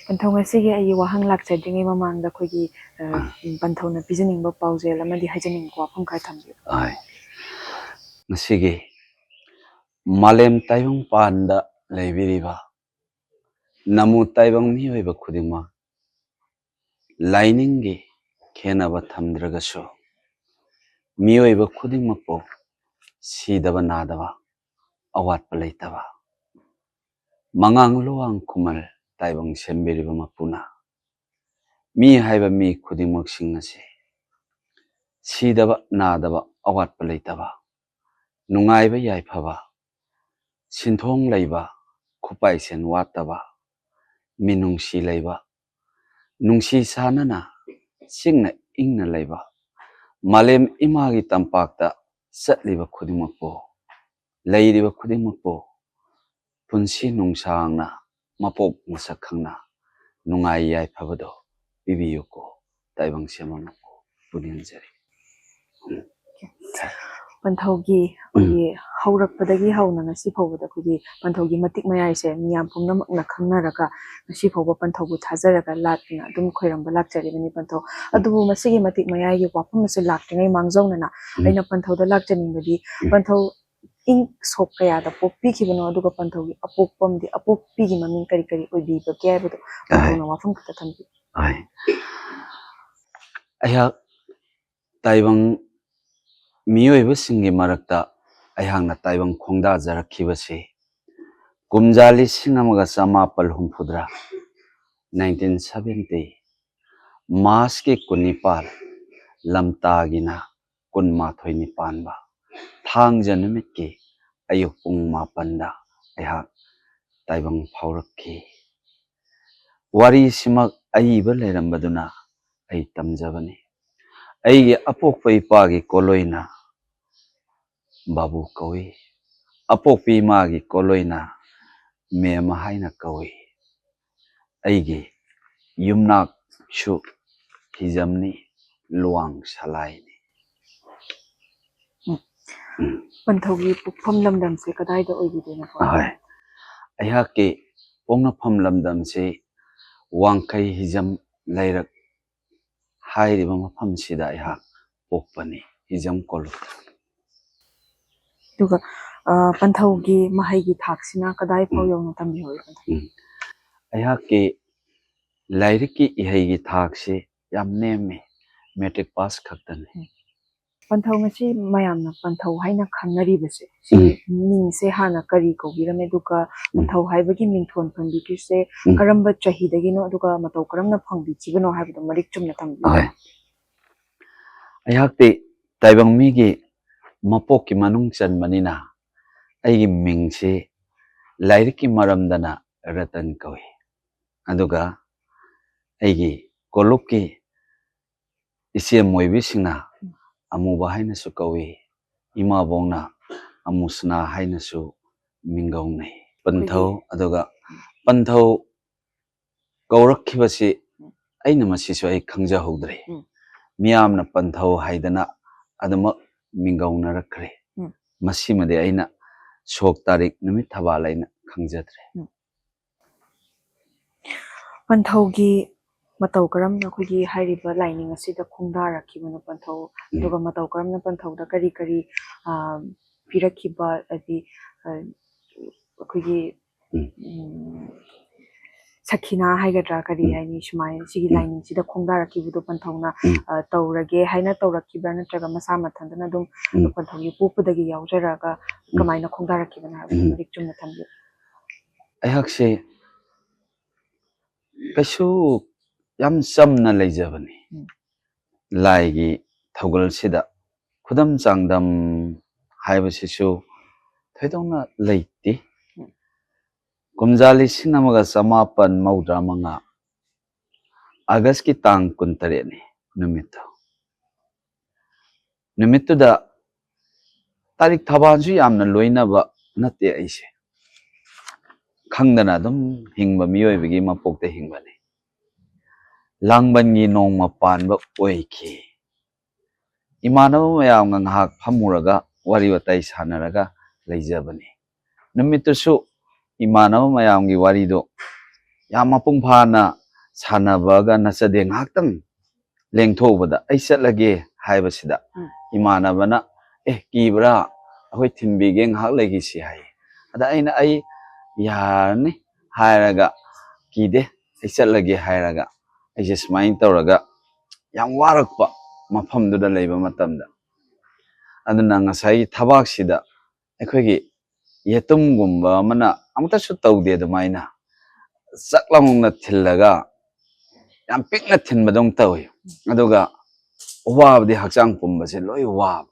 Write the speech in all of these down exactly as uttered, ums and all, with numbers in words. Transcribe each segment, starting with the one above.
ꯄꯟꯊꯧ, ꯉꯁꯤꯒꯤ ꯑꯩꯒꯤ ꯋꯥꯍꯪ ꯂꯥꯛꯆꯗ꯭ꯔꯤꯉꯩ ꯃꯃꯥꯡꯗ ꯑꯩꯈꯣꯏꯒꯤ, ꯑ, ꯄꯟꯊꯧꯅ ꯄꯤꯖꯅꯤꯡꯕ ꯄꯥꯎꯖꯦꯜ ꯑꯃꯗꯤ ꯍꯥꯏꯖꯅꯤꯡꯕ ꯋꯥꯐꯝ ꯈꯔ ꯊꯝꯕꯤꯌꯨ꯫ ꯑꯥꯏ꯫ ꯉꯁꯤꯒꯤ ꯃꯥꯂꯦꯝ ꯇꯥꯏꯕꯪ ꯄꯥꯟꯗ ꯂꯩꯕꯤꯔꯤꯕ ꯅꯃꯨ ꯇꯥꯏꯕꯪ ꯃꯤꯑꯣꯏꯕ ꯈꯨꯗꯤꯡꯃꯛ, ꯂꯥꯏꯅꯤꯡꯒꯤ ꯈꯦꯅꯕ ꯊꯝꯗ꯭ꯔꯒꯁꯨ, ꯃꯤꯑꯣꯏꯕ ꯈꯨꯗꯤꯡꯃꯛꯄꯨ ꯁꯤꯗꯕ ꯅꯥꯗꯕ, ꯑꯋꯥꯠꯄ ꯂꯩꯇꯕ, ꯃꯉꯥꯡ ꯂꯨꯋꯥꯡ ꯈꯨꯃꯜ ꯇꯥꯏꯕꯪ ꯁꯦꯝꯕꯤꯔꯤꯕ ꯃꯄꯨꯅ ꯃꯤ ꯍꯥꯏꯕ ꯃꯤ ꯈꯨꯗꯤꯡꯃꯛꯁꯤꯡ ꯑꯁꯤ ꯁꯤꯗꯕ ꯅꯥꯗꯕ, ꯑꯋꯥꯠꯄ ꯂꯩꯇꯕ, ꯅꯨꯡꯉꯥꯏꯕ ꯌꯥꯏꯐꯕ, ꯁꯤꯟꯊꯣꯡ ꯂꯩꯕ, ꯈꯨꯄꯥꯏꯁꯦꯟ ꯋꯥꯠꯇꯕ, ꯃꯤꯅꯨꯡꯁꯤ ꯂꯩꯕ, ꯅꯨꯡꯁꯤ ꯁꯥꯅꯅ ꯆꯤꯡꯅ ꯏꯪꯅ ꯂꯩꯕ, ꯃꯥꯂꯦꯝ ꯏꯃꯥꯒꯤ ꯇꯝꯄꯥꯛꯇ ꯆꯠꯂꯤꯕ ꯈꯨꯗꯤꯡꯃꯛꯄꯨ, ꯂꯩꯔꯤꯕ ꯈꯨꯗꯤꯡꯃꯛꯄꯨ ꯄꯨꯟꯁꯤ ꯅꯨꯡꯁꯥꯡꯅ ꯃꯄꯣꯛ ꯃꯁꯛ ꯈꯪꯅ ꯅꯨꯡꯉꯥꯏ ꯌꯥꯏꯐꯕꯗꯣ ꯄꯤꯕꯤꯌꯨꯀꯣ, ꯇꯥꯏꯕꯪ ꯁꯦꯝꯕ ꯃꯄꯨ ꯄꯨꯅꯤꯡꯖꯔꯤ꯫ ꯄꯟꯊꯧꯒꯤ ꯑꯩꯈꯣꯏꯒꯤ ꯍꯧꯔꯛꯄꯗꯒꯤ ꯍꯧꯅ ꯉꯁꯤ ꯐꯥꯎꯕꯗ ꯑꯩꯈꯣꯏꯒꯤ ꯄꯟꯊꯧꯒꯤ ꯃꯇꯤꯛ ꯃꯌꯥꯏꯁꯦ ꯃꯤꯌꯥꯝ ꯄꯨꯝꯅꯃꯛꯅ ꯈꯪꯅꯔꯒ ꯉꯁꯤ ꯐꯥꯎꯕ ꯄꯟꯊꯧꯕꯨ ꯊꯥꯖꯔꯒ ꯂꯥꯠꯇꯨꯅ ꯑꯗꯨꯝ ꯈꯣꯏꯔꯝꯕ ꯂꯥꯛꯆꯔꯤꯕꯅꯤ ꯄꯟꯊꯧ꯫ ꯑꯗꯨꯕꯨ ꯃꯁꯤꯒꯤ ꯃꯇꯤꯛ ꯃꯌꯥꯏꯒꯤ ꯋꯥꯐꯝ ꯑꯁꯤ ꯂꯥꯛꯇ꯭ꯔꯤꯉꯩ ꯃꯥꯡꯖꯧꯅꯅ ꯑꯩꯅ ꯄꯟꯊꯧꯗ ꯂꯥꯛꯆꯅꯤꯡꯕꯗꯤ, ꯄꯟꯊꯧ ꯏꯪ ꯁꯣꯛ ꯀꯌꯥꯗ ꯄꯣꯛꯄꯤꯈꯤꯕꯅꯣ, ꯑꯗꯨꯒ ꯄꯟꯊꯧꯒꯤ ꯑꯄꯣꯛꯄꯝꯗꯤ, ꯑꯄꯣꯛꯄꯤꯒꯤ ꯃꯃꯤꯡ ꯀꯔꯤ ꯀꯔꯤ ꯑꯣꯏꯕꯤꯕꯒꯦ ꯍꯥꯏꯕꯗꯣ ꯄꯟꯊꯧꯅ ꯋꯥꯐꯝ ꯈꯛꯇ ꯊꯝꯕꯤꯌꯨ꯫ ꯑꯩꯍꯥꯛ ꯇꯥꯏꯕꯪ ꯃꯤꯑꯣꯏꯕꯁꯤꯡꯒꯤ ꯃꯔꯛꯇ ꯑꯩꯍꯥꯛꯅ ꯇꯥꯏꯕꯪ ꯈꯣꯡꯗꯥꯖꯔꯛꯈꯤꯕꯁꯤ ꯀꯨꯝꯖꯥ ꯂꯤꯁꯤꯡ ꯑꯃꯒ ꯆꯃꯥꯄꯜ ꯍꯨꯝꯐꯨꯇꯔꯥ, nineteen seventy, ꯃꯥꯔꯁꯀꯤ ꯀꯨꯟꯅꯤꯄꯥꯜ, ꯂꯝꯇꯥꯒꯤꯅ ꯀꯨꯟꯃꯥꯊꯣꯏꯅꯤ ꯄꯥꯟꯕ ꯊꯥꯡꯖ ꯅꯨꯃꯤꯠꯀꯤ ꯑꯌꯨꯛ ꯄꯨꯡ ꯃꯥꯄꯟꯗ ꯑꯩꯍꯥꯛ ꯇꯥꯏꯕꯪ ꯐꯥꯎꯔꯛꯈꯤ꯫ ꯋꯥꯔꯤꯁꯤꯃꯛ ꯑꯏꯕ ꯂꯩꯔꯝꯕꯗꯨꯅ ꯑꯩ ꯇꯝꯖꯕꯅꯤ꯫ ꯑꯩꯒꯤ ꯑꯄꯣꯛꯄ ꯏꯄꯥꯒꯤ ꯀꯣꯂꯣꯏꯅ ꯕꯥꯕꯨ ꯀꯧꯏ, ꯑꯄꯣꯛꯄꯤ ꯏꯃꯥꯒꯤ ꯀꯣꯂꯣꯏꯅ ꯃꯦꯝ ꯍꯥꯏꯅ ꯀꯧꯏ꯫ ꯑꯩꯒꯤ ꯌꯨꯝꯅꯥꯛꯁꯨ ꯍꯤꯖꯝꯅꯤ, ꯂꯨꯋꯥꯡ ꯁꯂꯥꯏꯅꯤ꯫ ꯄꯟꯊꯧꯒꯤ ꯄꯣꯛꯐꯝ ꯂꯝꯗꯝꯁꯦ ꯀꯗꯥꯏꯗ ꯑꯣꯏꯕꯤꯗꯣꯏꯅꯣ? ꯑꯍꯣꯏ, ꯑꯩꯍꯥꯛꯀꯤ ꯄꯣꯛꯅꯐꯝ ꯂꯝꯗꯝꯁꯤ ꯋꯥꯡꯈꯩ ꯍꯤꯖꯝ ꯂꯩꯔꯛ ꯍꯥꯏꯔꯤꯕ ꯃꯐꯝꯁꯤꯗ ꯑꯩꯍꯥꯛ ꯄꯣꯛꯄꯅꯤ, ꯍꯤꯖꯝ ꯀꯣꯂꯨꯞꯇ꯫ ꯑꯗꯨꯒ ꯄꯟꯊꯧꯒꯤ ꯃꯍꯩꯒꯤ ꯊꯥꯛꯁꯤꯅ ꯀꯗꯥꯏ ꯐꯥꯎ ꯌꯧꯅ ꯇꯝꯕꯤꯍꯧꯏ ꯄꯟꯊꯧ? ꯑꯩꯍꯥꯛꯀꯤ ꯂꯥꯏꯔꯤꯛꯀꯤ ꯏꯍꯩꯒꯤ ꯊꯥꯛꯁꯤ ꯌꯥꯝ ꯅꯦꯝꯃꯤ, ꯃꯦꯇ꯭ꯔꯤꯛ ꯄꯥꯁ ꯈꯛꯇꯅꯤ꯫ ꯄꯟꯊꯧ, ꯉꯁꯤ ꯃꯌꯥꯝꯅ ꯄꯟꯊꯧ ꯍꯥꯏꯅ ꯈꯪꯅꯔꯤꯕꯁꯦ, ꯁꯤꯒꯤ ꯃꯤꯡꯁꯦ ꯍꯥꯟꯅ ꯀꯔꯤ ꯀꯧꯕꯤꯔꯝꯃꯤ, ꯑꯗꯨꯒ ꯄꯟꯊꯧ ꯍꯥꯏꯕꯒꯤ ꯃꯤꯡꯊꯣꯟ ꯄꯟꯕꯤꯈ꯭ꯔꯤꯁꯦ ꯀꯔꯝꯕ ꯆꯍꯤꯗꯒꯤꯅꯣ, ꯑꯗꯨꯒ ꯃꯇꯧ ꯀꯔꯝꯅ ꯐꯪꯕꯤꯈꯤꯕꯅꯣ ꯍꯥꯏꯕꯗꯣ ꯃꯔꯤꯛ ꯆꯨꯝꯅ ꯇꯝꯕꯤꯌꯨ꯫ ꯑꯩꯍꯥꯛꯇꯤ ꯇꯥꯏꯕꯪ ꯃꯤꯒꯤ ꯃꯄꯣꯛꯀꯤ ꯃꯅꯨꯡ ꯆꯟꯕꯅꯤꯅ ꯑꯩꯒꯤ ꯃꯤꯡꯁꯤ ꯂꯥꯏꯔꯤꯛꯀꯤ ꯃꯔꯝꯗꯅ ꯔꯇꯟ ꯀꯧꯏ꯫ ꯑꯗꯨꯒ ꯑꯩꯒꯤ ꯀꯣꯂꯨꯞꯀꯤ ꯏꯆꯦ ꯃꯣꯏꯕꯤꯁꯤꯡꯅ ꯑꯃꯨꯕ ꯍꯥꯏꯅꯁꯨ ꯀꯧꯏ, ꯏꯃꯥꯕꯣꯛꯅ ꯑꯃꯨꯁꯅꯥ ꯍꯥꯏꯅꯁꯨ ꯃꯤꯡꯒꯧꯅꯩ꯫ ꯄꯟꯊꯧ, ꯑꯗꯨꯒ ꯄꯟꯊꯧ ꯀꯧꯔꯛꯈꯤꯕꯁꯤ ꯑꯩꯅ ꯃꯁꯤꯁꯨ ꯑꯩ ꯈꯪꯖꯍꯧꯗ꯭ꯔꯦ꯫ ꯃꯤꯌꯥꯝꯅ ꯄꯟꯊꯧ ꯍꯥꯏꯗꯅ ꯑꯗꯨꯃꯛ ꯃꯤꯡꯒꯧꯅꯔꯛꯈ꯭ꯔꯦ꯫ ꯃꯁꯤꯃꯗꯤ ꯑꯩꯅ ꯁꯣꯛ ꯇꯥꯔꯤꯛ ꯅꯨꯃꯤꯠ ꯊꯕꯥꯜ ꯑꯩꯅ ꯈꯪꯖꯗ꯭ꯔꯦ꯫ ꯄꯟꯊꯧꯒꯤ ꯃꯇꯧ ꯀꯔꯝꯅ ꯑꯩꯈꯣꯏꯒꯤ ꯍꯥꯏꯔꯤꯕ ꯂꯥꯏꯅꯤꯡ ꯑꯁꯤꯗ ꯈꯣꯡꯗꯥꯔꯛꯈꯤꯕꯅꯣ ꯄꯟꯊꯧ? ꯑꯗꯨꯒ ꯃꯇꯧ ꯀꯔꯝꯅ ꯄꯟꯊꯧꯗ ꯀꯔꯤ ꯀꯔꯤ ꯄꯤꯔꯛꯈꯤꯕ, ꯍꯥꯏꯗꯤ ꯑꯩꯈꯣꯏꯒꯤ ꯁꯈꯤꯅꯥ ꯍꯥꯏꯒꯗ꯭ꯔꯥ, ꯀꯔꯤ ꯍꯥꯏꯅꯤ, ꯁꯨꯃꯥꯏꯅ ꯁꯤꯒꯤ ꯂꯥꯏꯅꯤꯡꯁꯤꯗ ꯈꯣꯡꯗꯥꯔꯛꯈꯤꯕꯗꯣ ꯄꯟꯊꯧꯅ ꯇꯧꯔꯒꯦ ꯍꯥꯏꯅ ꯇꯧꯔꯛꯈꯤꯕ꯭ꯔꯥ, ꯅꯠꯇ꯭ꯔꯒ ꯃꯁꯥ ꯃꯊꯟꯇꯅ ꯑꯗꯨꯝ ꯄꯟꯊꯧꯒꯤ ꯄꯣꯛꯄꯗꯒꯤ ꯌꯥꯎꯖꯔꯛꯑꯒ ꯀꯃꯥꯏꯅ ꯈꯣꯡꯗꯥꯔꯛꯈꯤꯕꯅꯣ ꯍꯥꯏꯕꯗꯨ ꯃꯔꯤꯛ ꯆꯨꯝꯅ ꯊꯝꯕꯤꯌꯨ꯫ ꯑꯩꯍꯥꯛꯁꯦ ꯀꯩꯁꯨ ꯌꯥꯝ ꯆꯝꯅ ꯂꯩꯖꯕꯅꯤ꯫ ꯂꯥꯏꯒꯤ ꯊꯧꯒꯜꯁꯤꯗ ꯈꯨꯗꯝ ꯆꯥꯡꯗꯝ ꯍꯥꯏꯕꯁꯤꯁꯨ ꯊꯣꯏꯗꯣꯛꯅ ꯂꯩꯇꯦ꯫ ꯀꯨꯝꯖꯥ ꯂꯤꯁꯤꯡ ꯑꯃꯒ ꯆꯃꯥꯄꯟ ꯃꯧꯗ꯭ꯔꯥ ꯃꯉꯥ, ꯑꯥꯒꯁꯀꯤ ꯇꯥꯡ ꯀꯨꯟꯇꯔꯦꯠꯅꯤ ꯅꯨꯃꯤꯠꯇꯣ꯫ ꯅꯨꯃꯤꯠꯇꯨꯗ ꯇꯥꯔꯤꯛ ꯊꯕꯥꯜꯁꯨ ꯌꯥꯝꯅ ꯂꯣꯏꯅꯕ ꯅꯠꯇꯦ ꯑꯩꯁꯦ꯫ ꯈꯪꯗꯅ ꯑꯗꯨꯝ ꯍꯤꯡꯕ ꯃꯤꯑꯣꯏꯕꯒꯤ ꯃꯄꯣꯛꯇ ꯍꯤꯡꯕꯅꯤ꯫ ꯂꯥꯡꯕꯟꯒꯤ ꯅꯣꯡꯃ ꯄꯥꯟꯕ ꯑꯣꯏꯈꯤ꯫ ꯏꯃꯥꯟꯅꯕ ꯃꯌꯥꯝꯒ ꯉꯥꯏꯍꯥꯛ ꯐꯝꯃꯨꯔꯒ ꯋꯥꯔꯤ ꯋꯥꯇꯥꯏ ꯁꯥꯟꯅꯔꯒ ꯂꯩꯖꯕꯅꯤ꯫ ꯅꯨꯃꯤꯠꯇꯨꯁꯨ ꯏꯃꯥꯟꯅꯕ ꯃꯌꯥꯝꯒꯤ ꯋꯥꯔꯤꯗꯣ ꯌꯥꯝ ꯃꯄꯨꯡ ꯐꯥꯅ ꯁꯥꯟꯅꯕꯒ ꯅꯠꯆꯗꯦ꯫ ꯉꯥꯏꯍꯥꯛꯇꯪ ꯂꯦꯡꯊꯣꯛꯎꯕꯗ ꯑꯩ ꯆꯠꯂꯒꯦ ꯍꯥꯏꯕꯁꯤꯗ, ꯎꯝ꯫ ꯏꯃꯥꯟꯅꯕꯅ, "ꯑꯦ, ꯀꯤꯕ꯭ꯔꯥ? ꯑꯩꯈꯣꯏ ꯊꯤꯟꯕꯤꯒꯦ, ꯉꯥꯏꯍꯥꯛ ꯂꯩꯈꯤꯁꯤ," ꯍꯥꯏꯌꯦ꯫ ꯑꯗ ꯑꯩꯅ, "ꯑꯩ ꯌꯥꯔꯅꯤ" ꯍꯥꯏꯔꯒ, "ꯀꯤꯗꯦ, ꯑꯩ ꯆꯠꯂꯒꯦ" ꯍꯥꯏꯔꯒ, ꯑꯩꯁꯦ ꯁꯨꯃꯥꯏꯅ ꯇꯧꯔꯒ ꯌꯥꯝ ꯋꯥꯔꯛꯄ ꯃꯐꯝꯗꯨꯗ ꯂꯩꯕ ꯃꯇꯝꯗ꯫ ꯑꯗꯨꯅ ꯉꯁꯥꯏꯒꯤ ꯊꯕꯥꯛꯁꯤꯗ ꯑꯩꯈꯣꯏꯒꯤ ꯌꯦꯇꯨꯝꯒꯨꯝꯕ ꯑꯃꯅ ꯑꯃꯨꯛꯇꯁꯨ ꯇꯧꯗꯦ ꯑꯗꯨꯃꯥꯏꯅ꯫ ꯆꯥꯛ ꯂꯥꯎꯅ ꯊꯤꯜꯂꯒ ꯌꯥꯝ ꯄꯤꯛꯅ ꯊꯤꯟꯕꯗꯧꯅ ꯇꯧꯏ꯫ ꯑꯗꯨꯒ ꯋꯥꯕꯗꯤ ꯍꯛꯆꯥꯡ ꯄꯨꯝꯕꯁꯦ ꯂꯣꯏ ꯋꯥꯕ꯫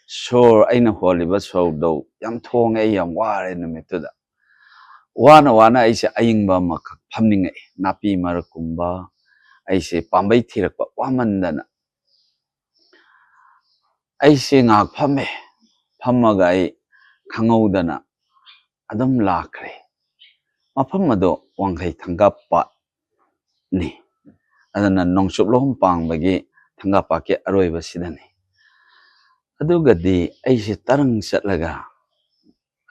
ꯁꯣꯔ, ꯑꯩꯅ ꯍꯣꯜꯂꯤꯕ ꯁꯣꯔꯗꯣ ꯌꯥꯝ ꯊꯣꯡꯉꯦ, ꯑꯩ ꯌꯥꯝ ꯋꯥꯔꯦ ꯅꯨꯃꯤꯠꯇꯨꯗ꯫ ꯋꯥꯅ ꯋꯥꯅ ꯑꯩꯁꯦ ꯑꯏꯪꯕ ꯑꯃꯈꯛ ꯐꯝꯅꯤꯡꯉꯛꯏ꯫ ꯅꯥꯄꯤ ꯃꯔꯛꯀꯨꯝꯕ, ꯑꯩꯁꯦ ꯄꯥꯝꯕꯩ ꯊꯤꯔꯛꯄ ꯋꯥꯃꯟꯗꯅ꯫ ꯑꯩꯁꯦ ꯉꯥꯏꯍꯥꯛ ꯐꯝꯃꯦ꯫ ꯐꯝꯃꯒ ꯑꯩ ꯈꯪꯍꯧꯗꯅ ꯑꯗꯨꯝ ꯂꯥꯛꯈ꯭ꯔꯦ꯫ ꯃꯐꯝ ꯑꯗꯣ ꯋꯥꯡꯈꯩ ꯊꯥꯡꯒꯄꯥꯠꯅꯤ꯫ ꯑꯗꯨꯅ ꯅꯣꯡꯆꯨꯞꯂꯣꯝ ꯄꯥꯡꯕꯒꯤ ꯊꯥꯡꯒꯄꯥꯠꯀꯤ ꯑꯔꯣꯏꯕꯁꯤꯗꯅꯤ꯫ ꯑꯗꯨꯒꯗꯤ ꯑꯩꯁꯦ ꯇꯔꯪ ꯆꯠꯂꯒ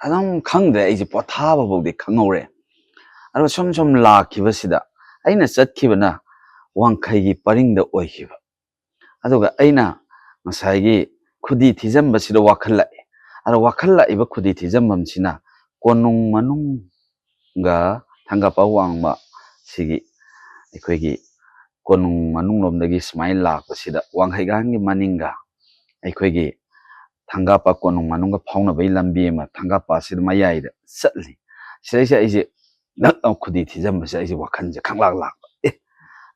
ꯑꯗꯨꯝ ꯈꯪꯗ꯭ꯔꯦ, ꯑꯩꯁꯦ ꯄꯣꯊꯥꯕ ꯐꯥꯎꯗꯤ ꯈꯪꯍꯧꯔꯦ꯫ ꯑꯗꯨꯒ ꯁꯨꯝ ꯁꯨꯝ ꯂꯥꯛꯈꯤꯕꯁꯤꯗ ꯑꯩꯅ ꯆꯠꯈꯤꯕꯅ ꯋꯥꯡꯈꯩꯒꯤ ꯄꯔꯤꯡꯗ ꯑꯣꯏꯈꯤꯕ꯫ ꯑꯗꯨꯒ ꯑꯩꯅ ꯉꯁꯥꯏꯒꯤ ꯈꯨꯗꯤ ꯊꯤꯖꯤꯟꯕꯁꯤꯗ ꯋꯥꯈꯜ ꯂꯥꯛꯑꯦ꯫ ꯑꯗꯣ ꯋꯥꯈꯜ ꯂꯥꯛꯏꯕ ꯈꯨꯗꯤ ꯊꯤꯖꯤꯟꯐꯝꯁꯤꯅ ꯀꯣꯅꯨꯡ ꯃꯅꯨꯡꯒ ꯊꯥꯡꯒꯄꯥꯠ ꯋꯥꯡꯃ ꯁꯤꯒꯤ ꯑꯩꯈꯣꯏꯒꯤ ꯀꯣꯅꯨꯡ ꯃꯅꯨꯡꯂꯣꯝꯗꯒꯤ ꯁꯨꯃꯥꯏꯅ ꯂꯥꯛꯄꯁꯤꯗ ꯋꯥꯡꯈꯩꯒꯥꯡꯒꯤ ꯃꯅꯤꯡꯒ ꯑꯩꯈꯣꯏꯒꯤ ꯊꯥꯡꯒꯄꯥꯠ ꯀꯣꯅꯨꯡ ꯃꯅꯨꯡꯒ ꯐꯥꯎꯅꯕꯒꯤ ꯂꯝꯕꯤ ꯑꯃ ꯊꯥꯡꯒꯄꯥꯠꯁꯤꯗ ꯃꯌꯥꯏꯗ ꯆꯠꯂꯤ꯫ ꯁꯤꯗꯩꯁꯤꯗ ꯑꯩꯁꯦ ꯅꯛ ꯂꯥꯎ ꯈꯨꯗꯤ ꯊꯤꯖꯤꯟꯕꯁꯦ ꯑꯩꯁꯦ ꯋꯥꯈꯜꯁꯦ ꯈꯪꯂꯥꯛ ꯂꯥꯛꯄ꯫ "ꯑꯦ,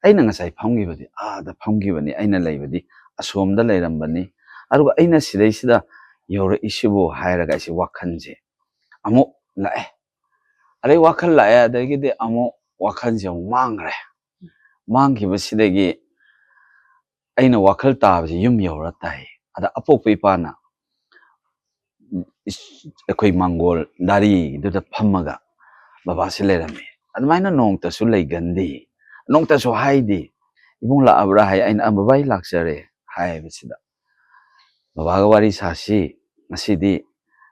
ꯑꯩꯅ ꯉꯁꯥꯏ ꯐꯝꯈꯤꯕꯗꯤ ꯑꯥꯗ ꯐꯝꯈꯤꯕꯅꯤ, ꯑꯩꯅ ꯂꯩꯕꯗꯤ ꯑꯁꯣꯝꯗ ꯂꯩꯔꯝꯕꯅꯤ, ꯑꯗꯨꯒ ꯑꯩꯅ ꯁꯤꯗꯩꯁꯤꯗ ꯌꯧꯔꯛꯏꯁꯤꯕꯨ?" ꯍꯥꯏꯔꯒ ꯑꯩꯁꯦ ꯋꯥꯈꯜꯁꯦ ꯑꯃꯨꯛ ꯂꯥꯛꯑꯦ꯫ ꯑꯗꯩ ꯋꯥꯈꯜ ꯂꯥꯛꯑꯦ, ꯑꯗꯒꯤꯗꯤ ꯑꯃꯨꯛ ꯋꯥꯈꯜꯁꯦ ꯑꯃꯨꯛ ꯃꯥꯡꯈ꯭ꯔꯦ꯫ ꯃꯥꯡꯈꯤꯕꯁꯤꯗꯒꯤ ꯑꯩꯅ ꯋꯥꯈꯜ ꯇꯥꯕꯁꯦ ꯌꯨꯝ ꯌꯧꯔ ꯇꯥꯏ꯫ ꯑꯗ ꯑꯄꯣꯛꯄ ꯏꯄꯥꯅ ꯏꯁ-, ꯑꯩꯈꯣꯏ ꯃꯥꯡꯒꯣꯜ ꯗꯥꯔꯤꯗꯨꯗ ꯐꯝꯃꯒ ꯕꯕꯥꯁꯦ ꯂꯩꯔꯝꯃꯤ꯫ ꯑꯗꯨꯃꯥꯏꯅ ꯅꯣꯡꯇꯁꯨ ꯂꯩꯒꯟꯗꯦ, ꯅꯣꯡꯇꯁꯨ ꯍꯥꯏꯗꯦ꯫ "ꯏꯕꯨꯡ ꯂꯥꯛꯑꯕ꯭ꯔꯥ?" ꯍꯥꯏ꯫ ꯑꯩꯅ, "ꯑ, ꯕꯕꯥ, ꯑꯩ ꯂꯥꯛꯆꯔꯦ" ꯍꯥꯏꯕꯁꯤꯗ, "ꯕꯕꯥꯒ ꯋꯥꯔꯤ ꯁꯥꯁꯤ ꯉꯁꯤꯗꯤ,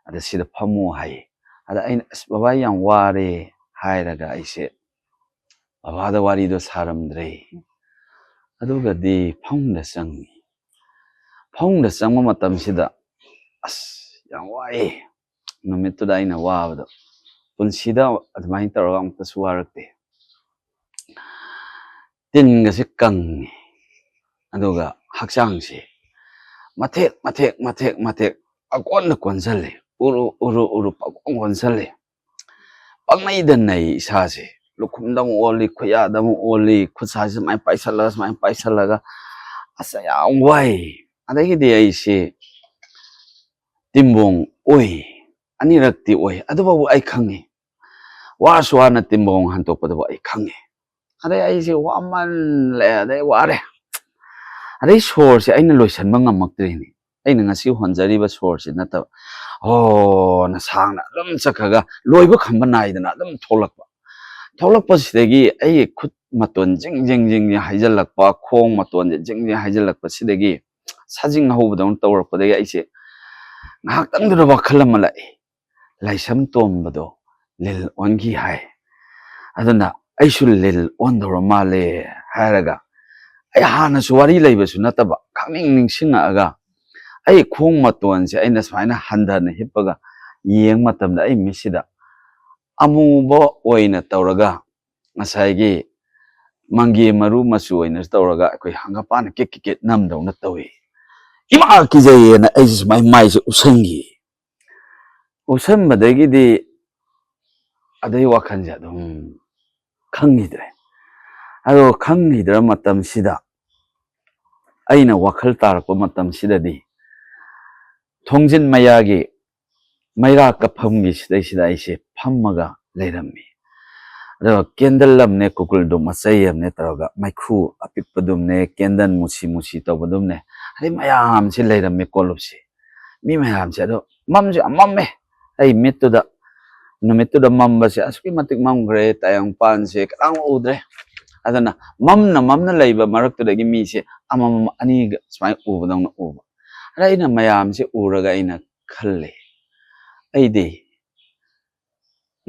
ꯑꯗ ꯁꯤꯗ ꯐꯝꯃꯣ" ꯍꯥꯏꯌꯦ꯫ ꯑꯗ ꯑꯩꯅ, "ꯑꯁ ꯕꯕꯥ, ꯑꯩ ꯌꯥꯝ ꯋꯥꯔꯦ" ꯍꯥꯏꯔꯒ ꯑꯩꯁꯦ ꯕꯕꯥꯗ ꯋꯥꯔꯤꯗꯣ ꯁꯥꯔꯝꯗ꯭ꯔꯦ꯫ ꯑꯗꯨꯒꯗꯤ ꯐꯃꯨꯡꯗ ꯆꯪꯉꯤ꯫ ꯐꯃꯨꯡꯗ ꯆꯪꯕ ꯃꯇꯝꯁꯤꯗ, ꯑꯁ, ꯌꯥꯝ ꯋꯥꯏꯌꯦ꯫ ꯅꯨꯃꯤꯠꯇꯨꯗ ꯑꯩꯅ ꯋꯥꯕꯗꯣ ꯄꯨꯟꯁꯤꯗ ꯑꯗꯨꯃꯥꯏꯅ ꯇꯧꯔꯒ ꯑꯃꯨꯛꯇꯁꯨ ꯋꯥꯔꯛꯇꯦ꯫ ꯇꯤꯟꯒꯁꯦ ꯀꯪꯉꯤ, ꯑꯗꯨꯒ ꯍꯛꯆꯥꯡꯁꯦ ꯃꯊꯦꯛ ꯃꯊꯦꯛ ꯃꯊꯦꯛ ꯃꯊꯦꯛ ꯄꯪꯀꯣꯟꯗ ꯀꯣꯟꯁꯤꯜꯂꯤ, ꯎꯔꯨ ꯎꯔꯨ ꯎꯔꯨ ꯄꯪꯀꯣꯟ ꯀꯣꯟꯁꯤꯜꯂꯤ꯫ ꯄꯪꯅꯩꯗ ꯅꯩ ꯏꯁꯥꯁꯦ꯫ ꯂꯨꯈꯨꯝꯗ ꯑꯃꯨꯛ ꯑꯣꯜꯂꯤ, ꯈꯨꯌꯥꯗ ꯑꯃꯨꯛ ꯑꯣꯜꯂꯤ, ꯈꯨꯠꯁꯥꯁꯦ ꯁꯨꯃꯥꯏꯅ ꯄꯥꯏꯁꯜꯂꯒ, ꯁꯨꯃꯥꯏꯅ ꯄꯥꯏꯁꯜꯂꯒ, ꯑꯁ, ꯌꯥꯝ ꯋꯥꯏ꯫ ꯑꯗꯒꯤꯗꯤ ꯑꯩꯁꯦ ꯇꯤꯝꯕꯣꯡ ꯑꯣꯏ, ꯑꯅꯤꯔꯛꯇꯤ ꯑꯣꯏ, ꯑꯗꯨꯐꯥꯎꯕ ꯑꯩ ꯈꯪꯉꯤ꯫ ꯋꯥꯔꯁꯨ ꯋꯥꯅ ꯇꯤꯝꯕꯣꯡ ꯍꯟꯇꯣꯛꯄꯗꯨꯕꯨ ꯑꯩ ꯈꯪꯉꯤ꯫ ꯑꯗꯩ ꯑꯩꯁꯦ ꯋꯥꯃꯜꯂꯦ, ꯑꯗꯩ ꯋꯥꯔꯦ꯫ ꯑꯗꯩ ꯁꯣꯔꯁꯦ ꯑꯩꯅ ꯂꯣꯏꯁꯟꯕ ꯉꯝꯃꯛꯇ꯭ꯔꯤꯅꯤ꯫ ꯑꯩꯅ ꯉꯁꯤ ꯍꯣꯟꯖꯔꯤꯕ ꯁꯣꯔꯁꯤ ꯅꯠꯇꯕ, ꯍꯣꯅ ꯁꯥꯡꯅ ꯑꯗꯨꯝ ꯆꯠꯈ꯭ꯔꯒ ꯂꯣꯏꯕ ꯈꯝꯕ ꯅꯥꯏꯗꯅ ꯑꯗꯨꯝ ꯊꯣꯛꯂꯛꯄ꯫ ꯊꯣꯛꯂꯛꯄꯁꯤꯗꯒꯤ ꯑꯩꯒꯤ ꯈꯨꯠ ꯃꯇꯣꯟ ꯖꯤꯡ ꯖꯤꯡ ꯖꯤꯡ ꯖꯤꯡ ꯍꯩꯖꯤꯜꯂꯛꯄ, ꯈꯣꯡ ꯃꯇꯣꯟꯁꯦ ꯖꯤꯡ ꯖꯤꯡ ꯍꯩꯖꯤꯜꯂꯛꯄꯁꯤꯗꯒꯤ ꯁꯥꯖꯤꯡ ꯍꯧꯕꯗꯧꯅ ꯇꯧꯔꯛꯄꯗꯒꯤ ꯑꯩꯁꯦ ꯉꯥꯏꯍꯥꯛꯇꯪꯗꯨꯗ ꯋꯥꯈꯜ ꯑꯃ ꯂꯥꯛꯏ꯫ ꯂꯥꯏꯁ꯭ꯔꯝ ꯇꯣꯝꯕꯗꯣ ꯂꯤꯜ ꯑꯣꯟꯈꯤ ꯍꯥꯏ꯫ ꯑꯗꯨꯅ ꯑꯩꯁꯨ ꯂꯤꯜ ꯑꯣꯟꯗꯧꯔ ꯃꯥꯜꯂꯦ ꯍꯥꯏꯔꯒ, ꯑꯩ ꯍꯥꯟꯅꯁꯨ ꯋꯥꯔꯤ ꯂꯩꯕꯁꯨ ꯅꯠꯇꯕ, ꯈꯪꯅꯤꯡ ꯅꯤꯡꯁꯤꯡꯉꯛꯑꯒ ꯑꯩ ꯈꯣꯡ ꯃꯇꯣꯟꯁꯦ ꯑꯩꯅ ꯁꯨꯃꯥꯏꯅ ꯍꯟꯊꯅ ꯍꯤꯞꯄꯒ ꯌꯦꯡꯕ ꯃꯇꯝꯗ ꯑꯩ ꯃꯤꯠꯁꯤꯗ ꯑꯃꯨꯕ ꯑꯣꯏꯅ ꯇꯧꯔꯒ, ꯉꯁꯥꯏꯒꯤ ꯃꯪꯒꯦ ꯃꯔꯨ ꯃꯆꯨ ꯑꯣꯏꯅꯁꯨ ꯇꯧꯔꯒ ꯑꯩꯈꯣꯏ ꯍꯪꯒꯄꯥꯟ ꯀꯤꯛ ꯀꯤꯛ ꯀꯤꯛ ꯅꯝꯗꯧꯅ ꯇꯧꯏ꯫ ꯏꯃꯥ, ꯀꯤꯖꯩꯌꯦꯅ ꯑꯩꯁꯦ ꯁꯨꯃꯥꯏꯅ ꯃꯥꯏꯁꯦ ꯎꯞꯁꯟꯈꯤ꯫ ꯎꯞꯁꯟꯕꯗꯒꯤꯗꯤ ꯑꯗꯩ ꯋꯥꯈꯜꯁꯦ ꯑꯗꯨꯝ ꯈꯪꯈꯤꯗ꯭ꯔꯦ꯫ ꯑꯗꯣ ꯈꯪꯈꯤꯗ꯭ꯔ ꯃꯇꯝꯁꯤꯗ, ꯑꯩꯅ ꯋꯥꯈꯜ ꯇꯥꯔꯛꯄ ꯃꯇꯝꯁꯤꯗꯗꯤ ꯊꯣꯡꯖꯤꯟ ꯃꯌꯥꯒꯤ ꯃꯩꯔꯥ ꯀꯞꯐꯝꯒꯤ ꯁꯤꯗꯩꯁꯤꯗ ꯑꯩꯁꯦ ꯐꯝꯃꯒ ꯂꯩꯔꯝꯃꯤ꯫ ꯑꯗꯨꯒ ꯀꯦꯟꯗꯜ ꯑꯃꯅꯦ, ꯀꯨꯀꯨꯜꯗꯨ ꯃꯆꯩ ꯑꯃꯅꯦ ꯇꯧꯔꯒ, ꯃꯩꯈꯨ ꯑꯄꯤꯛꯄꯗꯨꯝꯅꯦ, ꯀꯦꯟꯗꯜ ꯃꯨꯁꯤ ꯃꯨꯁꯤ ꯇꯧꯕꯗꯨꯝꯅꯦ, ꯑꯗꯩ ꯃꯌꯥꯝꯁꯦ ꯂꯩꯔꯝꯃꯤ ꯀꯣꯂꯨꯞꯁꯦ꯫ ꯃꯤ ꯃꯌꯥꯝꯁꯦ ꯑꯗꯣ ꯃꯝꯁꯨ ꯌꯥꯝ ꯃꯝꯃꯦ꯫ ꯑꯩ ꯃꯤꯠꯇꯨꯗ, ꯅꯨꯃꯤꯠꯇꯨꯗ ꯃꯝꯕꯁꯦ ꯑꯁꯨꯛꯀꯤ ꯃꯇꯤꯛ ꯃꯝꯈ꯭ꯔꯦ, ꯇꯥꯏꯕꯪꯄꯥꯟꯁꯦ ꯀꯅꯥꯝ ꯎꯗ꯭ꯔꯦ꯫ ꯑꯗꯨꯅ ꯃꯝꯅ ꯃꯝꯅ ꯂꯩꯕ ꯃꯔꯛꯇꯨꯗꯒꯤ ꯃꯤꯁꯦ ꯑꯃꯃꯝ ꯑꯅꯤꯒ ꯁꯨꯃꯥꯏꯅ ꯎꯕꯗꯧꯅ ꯎꯕ꯫ ꯑꯗ ꯑꯩꯅ ꯃꯌꯥꯝꯁꯦ ꯎꯔꯒ ꯑꯩꯅ ꯈꯜꯂꯦ, ꯑꯩꯗꯤ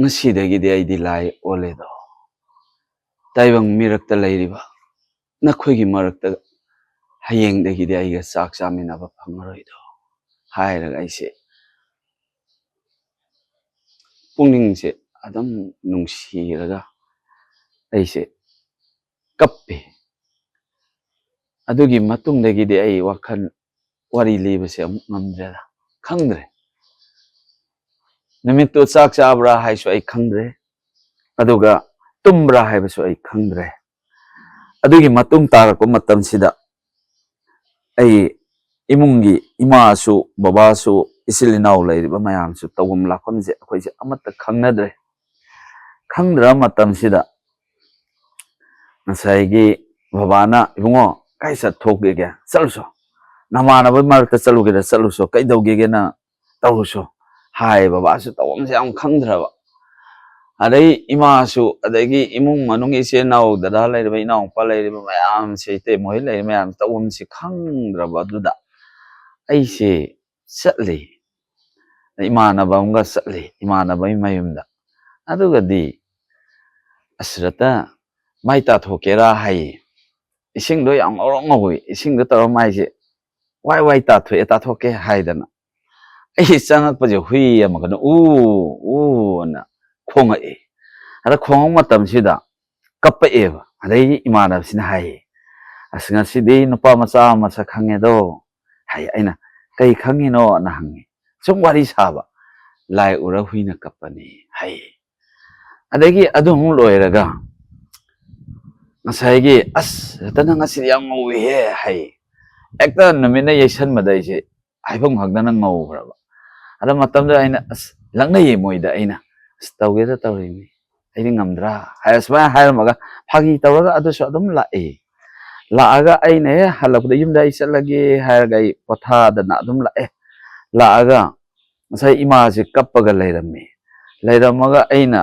"ꯉꯁꯤꯗꯒꯤꯗꯤ ꯑꯩꯗꯤ ꯂꯥꯏ ꯑꯣꯜꯂꯦꯗꯣ, ꯇꯥꯏꯕꯪ ꯃꯤꯔꯛꯇ ꯂꯩꯔꯤꯕ ꯅꯈꯣꯏꯒꯤ ꯃꯔꯛꯇ ꯍꯌꯦꯡꯗꯒꯤꯗꯤ ꯑꯩꯒ ꯆꯥꯛ ꯆꯥꯃꯤꯟꯅꯕ ꯐꯪꯉꯔꯣꯏꯗꯣ" ꯍꯥꯏꯔꯒ ꯑꯩꯁꯦ ꯄꯨꯛꯅꯤꯡꯁꯦ ꯑꯗꯨꯝ ꯅꯨꯡꯁꯤꯔꯒ ꯑꯩꯁꯦ ꯀꯞꯄꯦ꯫ ꯑꯗꯨꯒꯤ ꯃꯇꯨꯡꯗꯒꯤꯗꯤ ꯑꯩ ꯋꯥꯈꯜ, ꯋꯥꯔꯤ ꯂꯤꯕꯁꯦ ꯑꯃꯨꯛ ꯉꯝꯗ꯭ꯔꯦꯗ, ꯈꯪꯗ꯭ꯔꯦ꯫ ꯅꯨꯃꯤꯠꯇꯨ ꯆꯥꯛ ꯆꯥꯕ꯭ꯔꯥ ꯍꯥꯏꯁꯨ ꯑꯩ ꯈꯪꯗ꯭ꯔꯦ, ꯑꯗꯨꯒ ꯇꯨꯝꯕ꯭ꯔꯥ ꯍꯥꯏꯕꯁꯨ ꯑꯩ ꯈꯪꯗ꯭ꯔꯦ꯫ ꯑꯗꯨꯒꯤ ꯃꯇꯨꯡ ꯇꯥꯔꯛꯄ ꯃꯇꯝꯁꯤꯗ ꯑꯩ ꯏꯃꯨꯡꯒꯤ ꯏꯃꯥꯁꯨ, ꯕꯕꯥꯁꯨ, ꯏꯆꯤꯜ ꯏꯅꯥꯎ ꯂꯩꯔꯤꯕ ꯃꯌꯥꯝꯁꯨ ꯇꯧꯐꯝ ꯂꯥꯛꯐꯝꯁꯦ ꯑꯩꯈꯣꯏꯁꯦ ꯑꯃꯠꯇ ꯈꯪꯅꯗ꯭ꯔꯦ꯫ ꯈꯪꯗ꯭ꯔ ꯃꯇꯝꯁꯤꯗ ꯉꯁꯥꯏꯒꯤ ꯕꯕꯥꯅ, "ꯏꯕꯨꯡꯉꯣ, ꯀꯥꯏ ꯆꯠꯊꯣꯛꯀꯦꯒꯦ? ꯆꯠꯂꯨꯁꯣ꯫ ꯅꯃꯥꯟꯅꯕ ꯃꯔꯛꯇ ꯆꯠꯂꯨꯒꯦꯔ ꯆꯠꯂꯨꯁꯣ, ꯀꯩꯗꯧꯒꯦꯒꯦ ꯅꯪ? ꯇꯧꯔꯨꯁꯣ" ꯍꯥꯏ꯫ ꯕꯕꯥꯁꯨ ꯇꯧꯐꯝꯁꯦ ꯌꯥꯝ ꯈꯪꯗ꯭ꯔꯕ꯫ ꯑꯗꯩ ꯏꯃꯥꯁꯨ, ꯑꯗꯒꯤ ꯏꯃꯨꯡ ꯃꯅꯨꯡ ꯏꯆꯤꯜ ꯏꯅꯥꯎ, ꯗꯗꯥ ꯂꯩꯔꯤꯕ, ꯏꯅꯥꯎꯄꯥ ꯂꯩꯔꯤꯕ ꯃꯌꯥꯝꯁꯦ, ꯏꯇꯩꯃ ꯍꯣꯏ ꯂꯩꯔꯤꯕ ꯃꯌꯥꯝꯁꯦ ꯇꯧꯐꯝꯁꯦ ꯈꯪꯗ꯭ꯔꯕ꯫ ꯑꯗꯨꯗ ꯑꯩꯁꯦ ꯆꯠꯂꯤ, ꯏꯃꯥꯟꯅꯕ ꯑꯃꯒ ꯆꯠꯂꯤ, ꯏꯃꯥꯟꯅꯕꯒꯤ ꯃꯌꯨꯝꯗ꯫ ꯑꯗꯨꯒꯗꯤ, "ꯑꯁ ꯔꯇꯟ, ꯃꯥꯏ ꯇꯥꯊꯣꯛꯀꯦꯔꯥ?" ꯍꯥꯏꯌꯦ꯫ ꯏꯁꯤꯡꯗꯣ ꯌꯥꯝ ꯉꯧꯔꯣꯛ ꯉꯧꯏ꯫ ꯏꯁꯤꯡꯗꯣ ꯇꯧꯔ ꯃꯥꯏꯁꯦ ꯋꯥꯏ ꯋꯥꯏ ꯇꯥꯊꯣꯛꯑꯦ, "ꯇꯥꯊꯣꯛꯀꯦ" ꯍꯥꯏꯗꯅ꯫ ꯑꯩ ꯆꯪꯉꯛꯄꯁꯦ ꯍꯨꯏ ꯑꯃꯒꯅ "ꯎ, ꯎ" ꯑꯅ ꯈꯣꯡꯉꯛꯑꯦ꯫ ꯑꯗ ꯈꯣꯡꯉꯛꯄ ꯃꯇꯝꯁꯤꯗ ꯀꯞꯄꯛꯑꯦꯕ꯫ ꯑꯗꯩꯗꯤ ꯏꯃꯥꯟꯅꯕꯁꯤꯅ ꯍꯥꯏꯌꯦ, "ꯑꯁ, ꯉꯁꯤꯗꯤ ꯅꯨꯄꯥ ꯃꯆꯥ ꯑꯃ ꯃꯁꯛ ꯈꯪꯉꯦꯗꯣ" ꯍꯥꯏ꯫ ꯑꯩꯅ, "ꯀꯩ ꯈꯪꯉꯤꯅꯣ?" ꯑꯅ ꯍꯪꯉꯦ꯫ ꯁꯨꯝ ꯋꯥꯔꯤ ꯁꯥꯕ꯫ "ꯂꯥꯏ ꯎꯔ ꯍꯨꯏꯅ ꯀꯞꯄꯅꯤ" ꯍꯥꯏꯌꯦ꯫ ꯑꯗꯒꯤ ꯑꯗꯨꯃꯨꯛ ꯂꯣꯏꯔꯒ ꯉꯁꯥꯏꯒꯤ, "ꯑꯁ, ꯔꯇꯟ, ꯅꯪ ꯉꯁꯤꯗꯤ ꯌꯥꯝ ꯉꯧꯏꯍꯦ" ꯍꯥꯏꯌꯦ꯫ ꯍꯦꯛꯇ ꯅꯨꯃꯤꯠꯅ ꯌꯩꯁꯟꯕꯗ ꯑꯩꯁꯦ ꯍꯥꯏꯐꯝ ꯈꯪꯗꯅ ꯉꯧꯈ꯭ꯔꯕ꯫ ꯑꯗ ꯃꯇꯝꯗꯨꯗ ꯑꯩꯅ, ꯑꯁ, ꯂꯛꯅꯩꯌꯦ ꯃꯣꯏꯗ ꯑꯩꯅ, "ꯑꯁ, ꯇꯧꯒꯦꯗ ꯇꯧꯔꯤꯅꯤ, ꯑꯩꯗꯤ ꯉꯝꯗ꯭ꯔꯥ" ꯍꯥꯏꯔ ꯁꯨꯃꯥꯏꯅ ꯍꯥꯏꯔꯝꯃꯒ ꯐꯥꯒꯤ ꯇꯧꯔꯒ ꯑꯗꯨꯁꯨ ꯑꯗꯨꯝ ꯂꯥꯛꯑꯦ꯫ ꯂꯥꯛꯑꯒ ꯑꯩꯅ ꯍꯦꯛ ꯍꯜꯂꯛꯄꯗ ꯌꯨꯝꯗ ꯑꯩ ꯆꯠꯂꯒꯦ ꯍꯥꯏꯔꯒ ꯑꯩ ꯄꯣꯊꯥꯗꯅ ꯑꯗꯨꯝ ꯂꯥꯛꯑꯦ꯫ ꯂꯥꯛꯑꯒ ꯉꯁꯥꯏ ꯏꯃꯥꯁꯦ ꯀꯞꯄꯒ ꯂꯩꯔꯝꯃꯤ꯫ ꯂꯩꯔꯝꯃꯒ ꯑꯩꯅ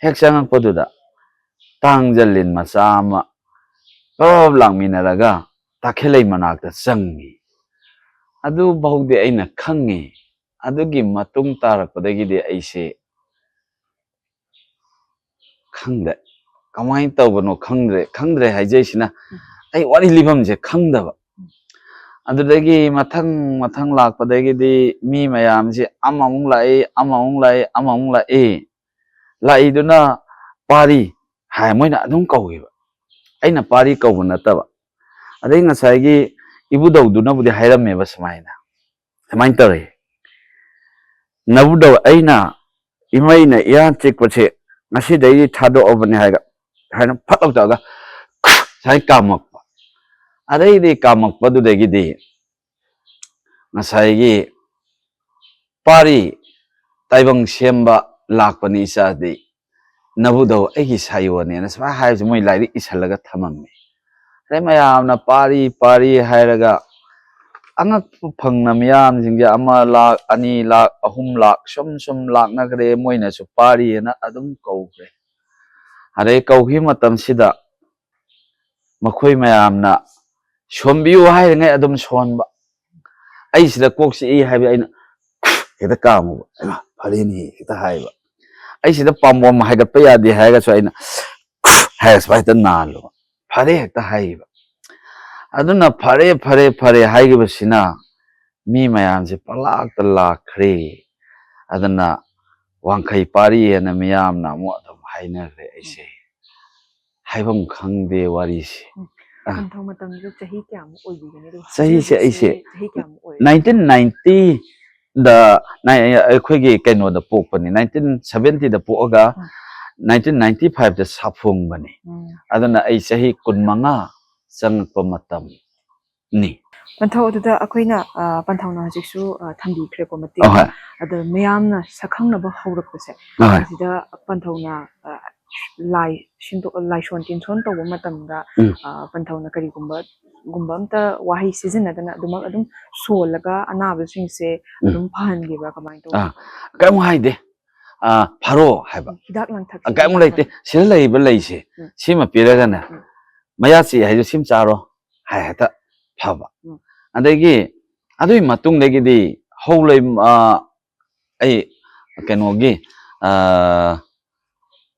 ꯍꯦꯛ ꯆꯪꯉꯛꯄꯗꯨꯗ ꯇꯥꯡꯖ ꯂꯤꯟ ꯃꯆꯥ ꯑꯃ ꯄꯔꯞ ꯂꯥꯛꯃꯤꯟꯅꯔꯒ ꯇꯥꯈꯦꯜꯂꯩ ꯃꯅꯥꯛꯇ ꯆꯪꯉꯤ꯫ ꯑꯗꯨꯐꯥꯎꯗꯤ ꯑꯩꯅ ꯈꯪꯉꯤ꯫ ꯑꯗꯨꯒꯤ ꯃꯇꯨꯡ ꯇꯥꯔꯛꯄꯗꯒꯤꯗꯤ ꯑꯩꯁꯦ ꯈꯪꯗꯦ꯫ ꯀꯃꯥꯏꯅ ꯇꯧꯕꯅꯣ ꯈꯪꯗ꯭ꯔꯦ꯫ ꯈꯪꯗ꯭ꯔꯦ ꯍꯥꯏꯖꯩꯁꯤꯅ, ꯑꯩ ꯋꯥꯔꯤ ꯂꯤꯐꯝꯁꯦ ꯈꯪꯗꯕ꯫ ꯑꯗꯨꯗꯒꯤ ꯃꯊꯪ ꯃꯊꯪ ꯂꯥꯛꯄꯗꯒꯤꯗꯤ ꯃꯤ ꯃꯌꯥꯝꯁꯦ ꯑꯃꯃꯨꯛ ꯂꯥꯛꯏ, ꯑꯃꯃꯨꯛ ꯂꯥꯛꯏ, ꯑꯃꯃꯨꯛ ꯂꯥꯛꯏ꯫ ꯂꯥꯛꯏꯗꯨꯅ ꯄꯥꯔꯤ ꯍꯥꯏ, ꯃꯣꯏꯅ ꯑꯗꯨꯝ ꯀꯧꯈꯤꯕ꯫ ꯑꯩꯅ ꯄꯥꯔꯤ ꯀꯧꯕ ꯅꯠꯇꯕ꯫ ꯑꯗꯩ ꯉꯁꯥꯏꯒꯤ ꯏꯕꯨꯙꯧꯗꯨꯅꯕꯨꯗꯤ ꯍꯥꯏꯔꯝꯃꯦꯕ ꯁꯨꯃꯥꯏꯅ, ꯁꯨꯃꯥꯏꯅ ꯇꯧꯔꯦ, "ꯅꯕꯨꯙꯧ, ꯑꯩꯅ ꯏꯃꯩꯅ ꯏꯌꯥ ꯆꯤꯛꯄꯁꯦ ꯉꯁꯤꯗꯩꯗꯤ ꯊꯥꯗꯣꯛꯑꯕꯅꯦ" ꯍꯥꯏꯔꯒ ꯍꯥꯏꯅ ꯐꯠ ꯂꯥꯎ ꯇꯧꯔꯒ ꯁꯨꯃꯥꯏꯅ ꯀꯥꯝꯃꯛꯄ꯫ ꯑꯗꯩꯗꯤ ꯀꯥꯝꯃꯛꯄꯗꯨꯗꯒꯤꯗꯤ ꯉꯁꯥꯏꯒꯤ ꯄꯥꯔꯤ ꯇꯥꯏꯕꯪ ꯁꯦꯝꯕ ꯂꯥꯛꯄꯅꯤ ꯏꯆꯥꯗꯤ, ꯅꯕꯨꯙꯧ ꯑꯩꯒꯤ ꯁꯥꯌꯣꯟꯅꯦꯅ ꯁꯨꯃꯥꯏꯅ ꯍꯥꯏꯕꯁꯦ ꯃꯣꯏ ꯂꯥꯏꯔꯤꯛ ꯏꯁꯜꯂꯒ ꯊꯝꯃꯝꯃꯤ꯫ ꯑꯗꯩ ꯃꯌꯥꯝꯅ ꯄꯥꯔꯤ ꯄꯥꯔꯤ ꯍꯥꯏꯔꯒ ꯑꯉꯛꯄ ꯐꯪꯅ ꯃꯤꯌꯥꯝꯁꯤꯡꯁꯦ ꯑꯃ ꯂꯥꯛ, ꯑꯅꯤ ꯂꯥꯛ, ꯑꯍꯨꯝ ꯂꯥꯛ ꯁꯨꯝ ꯁꯨꯝ ꯂꯥꯛꯅꯈ꯭ꯔꯦ꯫ ꯃꯣꯏꯅꯁꯨ ꯄꯥꯔꯤꯑꯅ ꯑꯗꯨꯝ ꯀꯧꯈ꯭ꯔꯦ꯫ ꯑꯗꯩ ꯀꯧꯈꯤꯕ ꯃꯇꯝꯁꯤꯗ ꯃꯈꯣꯏ ꯃꯌꯥꯝꯅ ꯁꯣꯟꯕꯤꯌꯨ ꯍꯥꯏꯔꯤꯉꯩ ꯑꯗꯨꯝ ꯁꯣꯟꯕ꯫ ꯑꯩ ꯁꯤꯗ ꯀꯣꯛ ꯆꯤꯛꯏ ꯍꯥꯏꯕ ꯑꯩꯅ ꯍꯦꯛꯇ ꯀꯥꯝꯃꯨꯕ꯫ "ꯍꯩꯃꯥ, ꯐꯔꯦꯅꯦ" ꯍꯦꯛꯇ ꯍꯥꯏꯕ꯫ "ꯑꯩ ꯁꯤꯗ ꯄꯥꯝꯕꯣꯝ ꯍꯥꯏꯒꯠꯄ ꯌꯥꯗꯦ" ꯍꯥꯏꯔꯒꯁꯨ ꯑꯩꯅ ꯍꯥꯏꯔꯒ ꯁꯨꯃꯥꯏꯅ ꯍꯦꯛꯇ ꯅꯥꯜꯂꯨꯕ꯫ "ꯐꯔꯦ" ꯍꯦꯛꯇ ꯍꯥꯏꯕ꯫ ꯑꯗꯨꯅ "ꯐꯔꯦ, ꯐꯔꯦ, ꯐꯔꯦ" ꯍꯥꯏꯈꯤꯕꯁꯤꯅ ꯃꯤ ꯃꯌꯥꯝꯁꯦ ꯄꯪꯂꯥꯛꯇ ꯂꯥꯛꯈ꯭ꯔꯦ꯫ ꯑꯗꯨꯅ ꯋꯥꯡꯈꯩ ꯄꯥꯔꯤ ꯍꯥꯏꯅ ꯃꯤꯌꯥꯝꯅ ꯑꯃꯨꯛ ꯑꯗꯨꯝ ꯍꯥꯏꯅꯈ꯭ꯔꯦ꯫ ꯑꯩꯁꯦ ꯍꯥꯏꯐꯝ ꯈꯪꯗꯦ ꯋꯥꯔꯤꯁꯦ꯫ ꯎꯝ꯫ ꯑꯥ꯫ ꯄꯟꯊꯧ ꯃꯇꯝꯁꯦ ꯆꯍꯤ ꯀꯌꯥꯃꯨꯛ ꯑꯣꯏꯕꯤꯒꯅꯤ? ꯑꯗꯨꯒ ꯆꯍꯤꯁꯦ ꯍꯧꯖꯤꯛ ꯑꯩꯁꯦ ꯆꯍꯤ ꯀꯌꯥꯃꯨꯛ ꯑꯣꯏꯔꯦ? ꯅꯥꯏꯟꯇꯤꯟ ꯅꯥꯏꯟꯇꯤ ꯗ ꯅꯥꯏ-, ꯑꯩꯈꯣꯏꯒꯤ ꯀꯩꯅꯣꯗ ꯄꯣꯛꯄꯅꯤ, ꯅꯥꯏꯟꯇꯤꯟ ꯁꯚꯦꯟꯇꯤꯗ ꯄꯣꯛꯑꯒ ꯎꯝ꯫ ꯅꯥꯏꯟꯇꯤꯟ ꯅꯥꯏꯟꯇꯤ ꯐꯥꯏꯚꯇ ꯁꯥꯐꯣꯡꯕꯅꯤ꯫ ꯎꯝ꯫ ꯑꯗꯨꯅ ꯑꯩ ꯆꯍꯤ ꯀꯨꯟꯃꯉꯥ ꯆꯪꯉꯛꯄ ꯃꯇꯝꯅꯤ꯫ ꯄꯟꯊꯧ ꯑꯗꯨꯗ ꯑꯩꯈꯣꯏꯅ, ꯑ, ꯄꯟꯊꯧꯅ ꯍꯧꯖꯤꯛꯁꯨ, ꯑ, ꯊꯝꯕꯤꯈ꯭ꯔꯦꯀꯣ ꯃꯇꯦꯛ꯫ ꯑꯍꯣꯏ꯫ ꯑꯗꯣ ꯃꯌꯥꯝꯅ ꯁꯛꯈꯪꯅꯕ ꯍꯧꯔꯛꯄꯁꯦ, ꯑꯍꯣꯏ꯫ ꯁꯤꯗ ꯄꯟꯊꯧꯅ, ꯑ, ꯂꯥꯏ ꯁꯤꯟꯗꯣꯛ-, ꯂꯥꯏꯁꯣꯟ ꯇꯤꯟꯁꯣꯟ ꯇꯧꯕ ꯃꯇꯝꯗ, ꯎꯝ꯫ ꯑ, ꯄꯟꯊꯧꯅ ꯀꯔꯤꯒꯨꯝꯕ, ꯒꯨꯝꯕ ꯑꯝꯇ ꯋꯥꯍꯩ ꯁꯤꯖꯤꯟꯅꯗꯅ ꯑꯗꯨꯃꯛ ꯑꯗꯨꯝ ꯁꯣꯜꯂꯒ ꯑꯅꯥꯕꯁꯤꯡꯁꯦ ꯎꯝ꯫ ꯑꯗꯨꯝ ꯐꯍꯟꯈꯤꯕ꯭ꯔꯥ? ꯀꯃꯥꯏꯅ ꯇꯧꯕ? ꯑꯥ, ꯀꯔꯤꯝ ꯍꯥꯏꯗꯦ꯫ ꯑꯥ, "ꯐꯔꯣ" ꯍꯥꯏꯕ꯫ ꯎꯝ, ꯍꯤꯗꯥꯛ ꯂꯥꯡꯊꯛ ꯑꯥ, ꯀꯔꯤꯝ ꯂꯩꯇꯦ꯫ ꯁꯤꯗ ꯂꯩꯔꯤꯕ ꯂꯩꯁꯦ, ꯎꯝ꯫ ꯁꯤꯃ ꯄꯤꯔꯒꯅꯦ, ꯎꯝ꯫ "ꯃꯌꯥ ꯆꯤꯛꯑꯦ ꯍꯥꯏꯗꯣ ꯁꯤꯃ ꯆꯥꯔꯣ" ꯍꯥꯏ ꯍꯦꯛꯇ ꯐꯕ꯫ ꯎꯝ꯫ ꯑꯗꯒꯤ ꯑꯗꯨꯒꯤ ꯃꯇꯨꯡꯗꯒꯤꯗꯤ ꯍꯧ ꯂꯩ-, ꯑꯥ, ꯑꯩ ꯀꯩꯅꯣꯒꯤ, ꯑꯥ,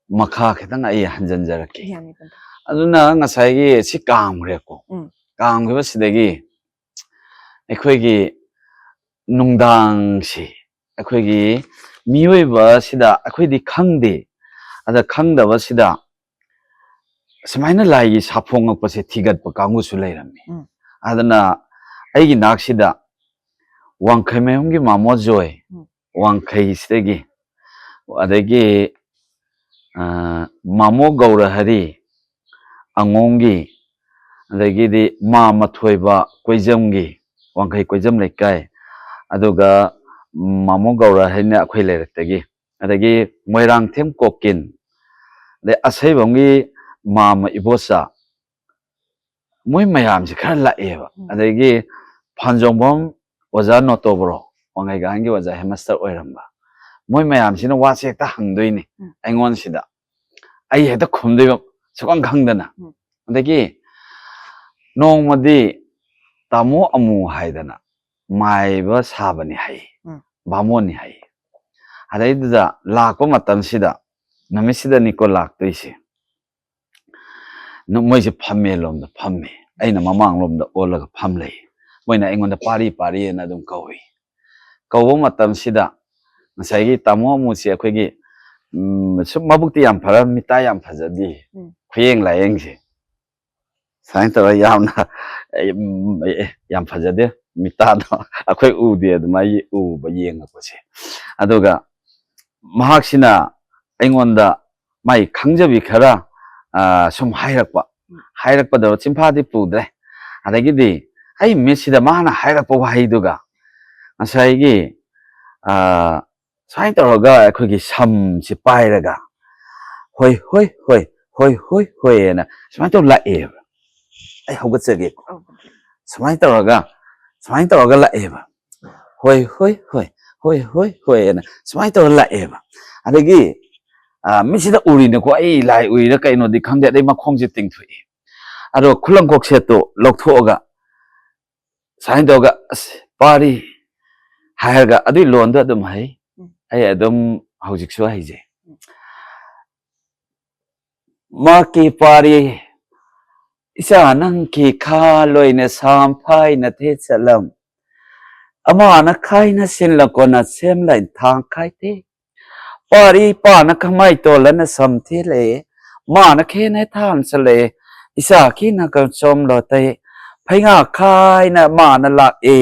ꯃꯈꯥ ꯈꯤꯇꯪ ꯑꯩ ꯍꯟꯖꯤꯟꯖꯔꯛꯀꯦ꯫ ꯌꯥꯅꯤ, ꯇꯥꯃꯣ꯫ ꯑꯗꯨꯅ ꯉꯁꯥꯏꯒꯤ ꯁꯤ ꯀꯥꯝꯈ꯭ꯔꯦꯀꯣ꯫ ꯎꯝ꯫ ꯀꯥꯝꯈꯤꯕꯁꯤꯗꯒꯤ ꯑꯩꯈꯣꯏꯒꯤ ꯅꯨꯡꯗꯥꯡꯁꯤ, ꯑꯩꯈꯣꯏꯒꯤ ꯃꯤꯑꯣꯏꯕꯁꯤꯗ ꯑꯩꯈꯣꯏꯗꯤ ꯈꯪꯗꯦ꯫ ꯑꯗ ꯈꯪꯗꯕꯁꯤꯗ ꯁꯨꯃꯥꯏꯅ ꯂꯥꯏꯒꯤ ꯁꯥꯐꯣꯡꯉꯛꯄꯁꯦ ꯊꯤꯒꯠꯄ ꯀꯥꯡꯕꯨꯁꯨ ꯂꯩꯔꯝꯃꯤ꯫ ꯎꯝ꯫ ꯑꯗꯨꯅ ꯑꯩꯒꯤ ꯅꯥꯛꯁꯤꯗ ꯋꯥꯡꯈꯩ ꯃꯌꯨꯝꯒꯤ ꯃꯥꯃꯣ ꯖꯣꯏ, ꯎꯝ꯫ ꯋꯥꯡꯈꯩꯁꯤꯗꯒꯤ, ꯑꯗꯒꯤ, ꯑ, ꯃꯥꯃꯣ ꯒꯧꯔꯍꯔꯤ ꯑꯉꯣꯝꯒꯤ, ꯑꯗꯒꯤꯗꯤ ꯃꯥ ꯃꯊꯣꯏꯕ ꯀꯣꯏꯖꯝꯒꯤ, ꯋꯥꯡꯈꯩ ꯀꯣꯏꯖꯝ ꯂꯩꯀꯥꯏ, ꯑꯗꯨꯒ ꯃꯥꯃꯣ ꯒꯧꯔꯍꯔꯤꯅ ꯑꯩꯈꯣꯏ ꯂꯩꯔꯛꯇꯒꯤ, ꯑꯗꯒꯤ ꯃꯣꯏꯔꯥꯡꯊꯦꯝ ꯀꯣꯀꯤꯟ, ꯑꯗꯩ ꯑꯁꯩꯕꯝꯒꯤ ꯃꯥꯃ ꯏꯕꯣꯆꯥ, ꯃꯣꯏ ꯃꯌꯥꯝꯁꯦ ꯈꯔ ꯂꯥꯛꯑꯦꯕ꯫ ꯎꯝ꯫ ꯑꯗꯒꯤ ꯐꯥꯟꯖꯣꯡꯕꯝ ꯑꯣꯖꯥ ꯅꯣꯇꯣꯕ꯭ꯔꯣ, ꯋꯥꯡꯈꯩ ꯒꯥꯍꯟꯒꯤ ꯑꯣꯖꯥ ꯍꯦꯗꯃꯥꯁꯇꯔ ꯑꯣꯏꯔꯝꯕ, ꯃꯣꯏ ꯃꯌꯥꯝꯁꯤꯅ ꯋꯥꯁꯦ ꯍꯦꯛꯇ ꯍꯪꯗꯣꯏꯅꯤ ꯎꯝ꯫ ꯑꯩꯉꯣꯟꯁꯤꯗ꯫ ꯑꯩ ꯍꯦꯛꯇ ꯈꯨꯝꯗꯣꯏꯕ, ꯁꯨꯈꯪ ꯈꯪꯗꯅ꯫ ꯎꯝ꯫ ꯑꯗꯒꯤ ꯅꯣꯡꯃꯗꯤ ꯇꯥꯃꯣ ꯑꯃꯨ ꯍꯥꯏꯗꯅ ꯃꯥꯏꯕ ꯁꯥꯕꯅꯤ ꯍꯥꯏ, ꯎꯝ꯫ ꯕꯥꯃꯣꯟꯅꯤ ꯍꯥꯏ꯫ ꯑꯗꯩꯗꯨꯗ ꯂꯥꯛꯄ ꯃꯇꯝꯁꯤꯗ, ꯅꯨꯃꯤꯠꯁꯤꯗꯅꯤꯀꯣ ꯂꯥꯛꯇꯣꯏꯁꯦ, ꯅ-, ꯃꯣꯏꯁꯦ ꯐꯝꯃꯦ, ꯂꯣꯝꯗ ꯐꯝꯃꯦ, ꯑꯩꯅ ꯃꯃꯥꯡꯂꯣꯝꯗ ꯑꯣꯜꯂꯒ ꯐꯝ ꯂꯩ꯫ ꯃꯣꯏꯅ ꯑꯩꯉꯣꯟꯗ "ꯄꯥꯔꯤ, ꯄꯥꯔꯤꯑꯅ" ꯑꯗꯨꯝ ꯀꯧꯏ꯫ ꯀꯧꯕ ꯃꯇꯝꯁꯤꯗ ꯉꯁꯥꯏꯒꯤ ꯇꯥꯃꯣ ꯑꯃꯨꯁꯦ ꯑꯩꯈꯣꯏꯒꯤ, ꯎꯝ, ꯁꯨꯝ ꯃꯕꯨꯛꯇꯤ ꯌꯥꯝ ꯐꯔ, ꯃꯤꯇꯥ ꯌꯥꯝ ꯐꯖꯗꯦ꯫ ꯎꯝ꯫ ꯈꯨꯌꯦꯡ ꯂꯥꯌꯦꯡꯁꯦ ꯁꯨꯃꯥꯏꯅ ꯇꯧꯔꯒ ꯌꯥꯝꯅ, ꯑꯩ, ꯎꯝ, ꯑꯦ, ꯑꯦ, ꯌꯥꯝ ꯐꯖꯗꯦ꯫ ꯃꯤꯇꯥꯗꯣ ꯑꯩꯈꯣꯏ ꯎꯗꯦ, ꯑꯗꯨꯃꯥꯏꯅ ꯎꯕ, ꯌꯦꯡꯉꯛꯄꯁꯦ꯫ ꯑꯗꯨꯒ ꯃꯍꯥꯛꯁꯤꯅ ꯑꯩꯉꯣꯟꯗ ꯃꯥꯏ ꯈꯪꯖꯕꯤ ꯈꯔ, ꯑ, ꯁꯨꯝ ꯍꯥꯏꯔꯛꯄ꯫ ꯍꯥꯏꯔꯛꯄꯗꯣ ꯆꯤꯟꯐꯥꯗꯤ ꯄꯨꯗ꯭ꯔꯦ꯫ ꯑꯗꯒꯤꯗꯤ ꯑꯩ ꯃꯤꯠꯁꯤꯗ ꯃꯥꯅ ꯍꯥꯏꯔꯛꯄ ꯋꯥꯍꯩꯗꯨꯒ ꯉꯁꯥꯏꯒꯤ, ꯑ, ꯁꯨꯃꯥꯏꯅ ꯇꯧꯔꯒ ꯑꯩꯈꯣꯏꯒꯤ ꯁꯝꯁꯤ ꯄꯥꯏꯔꯒ, "ꯍꯣꯏ, ꯍꯣꯏ, ꯍꯣꯏ, ꯍꯣꯏ, ꯍꯣꯏ, ꯍꯣꯏ" ꯍꯥꯏꯅ ꯁꯨꯃꯥꯏꯅ ꯇꯧꯔ ꯂꯥꯛꯑꯦꯕ꯫ ꯑꯩ ꯍꯧꯒꯠꯆꯒꯦꯀꯣ꯫ ꯑꯧ꯫ ꯁꯨꯃꯥꯏꯅ ꯇꯧꯔꯒ, ꯁꯨꯃꯥꯏꯅ ꯇꯧꯔꯒ ꯂꯥꯛꯑꯦꯕ꯫ "ꯍꯣꯏ, ꯍꯣꯏ, ꯍꯣꯏ, ꯍꯣꯏ, ꯍꯣꯏ, ꯍꯣꯏ" ꯍꯥꯏꯅ ꯁꯨꯃꯥꯏꯅ ꯇꯧꯔ ꯂꯥꯛꯑꯦꯕ꯫ ꯑꯗꯒꯤ, ꯑ, ꯃꯤꯠꯁꯤꯗ ꯎꯔꯤꯅꯦꯀꯣ, ꯑꯩ ꯂꯥꯏ ꯎꯔꯤꯔꯥ ꯀꯩꯅꯣꯗꯤ ꯈꯪꯗꯦ, ꯑꯗꯩ ꯃꯈꯣꯡꯁꯦ ꯇꯤꯡꯊꯣꯛꯏ꯫ ꯑꯗꯣ ꯈꯨꯂꯪꯈꯣꯛ ꯁꯦꯠꯇꯣ ꯂꯧꯊꯣꯛꯑꯒ ꯁꯨꯃꯥꯏꯅ ꯇꯧꯔꯒ, "ꯑꯁ, ꯄꯥꯔꯤ" ꯍꯥꯏꯔꯒ ꯑꯗꯨꯏ ꯂꯣꯟꯗꯣ ꯑꯗꯨꯝ ꯍꯩ꯫ ꯎꯝ꯫ ꯑꯩ ꯑꯗꯨꯝ ꯍꯧꯖꯤꯛꯁꯨ ꯍꯩꯖꯩ꯫ ꯎꯝ꯫ ꯃꯍꯥꯛꯀꯤ ꯄꯥꯔꯤ, ꯏꯆꯥ ꯅꯪꯒꯤ ꯈꯥ ꯂꯣꯏꯅ ꯁꯥꯝ ꯐꯥꯏꯅ ꯊꯦꯠꯆꯠꯂꯝ꯫ ꯑꯃꯅ ꯈꯥꯏꯅ ꯁꯤꯟꯂ ꯀꯣꯟꯅ ꯁꯦꯝꯂ ꯏꯟꯊꯥꯡ ꯈꯥꯏꯇꯦ꯫ ꯄꯥꯔꯤ ꯄꯥꯅ ꯈꯃꯥꯏ ꯇꯣꯜꯂꯅ ꯁꯝ ꯊꯦꯠꯂꯛꯑꯦ꯫ ꯃꯥꯅ ꯈꯦꯅ ꯊꯥꯝ ꯆꯠꯂꯛꯑꯦ꯫ ꯏꯆꯥ ꯈꯤꯅ ꯀꯆꯣꯝ ꯂꯣꯇꯩ꯫ ꯐꯩꯉꯥ ꯈꯥꯏꯅ ꯃꯥꯅ ꯂꯥꯛꯑꯦ꯫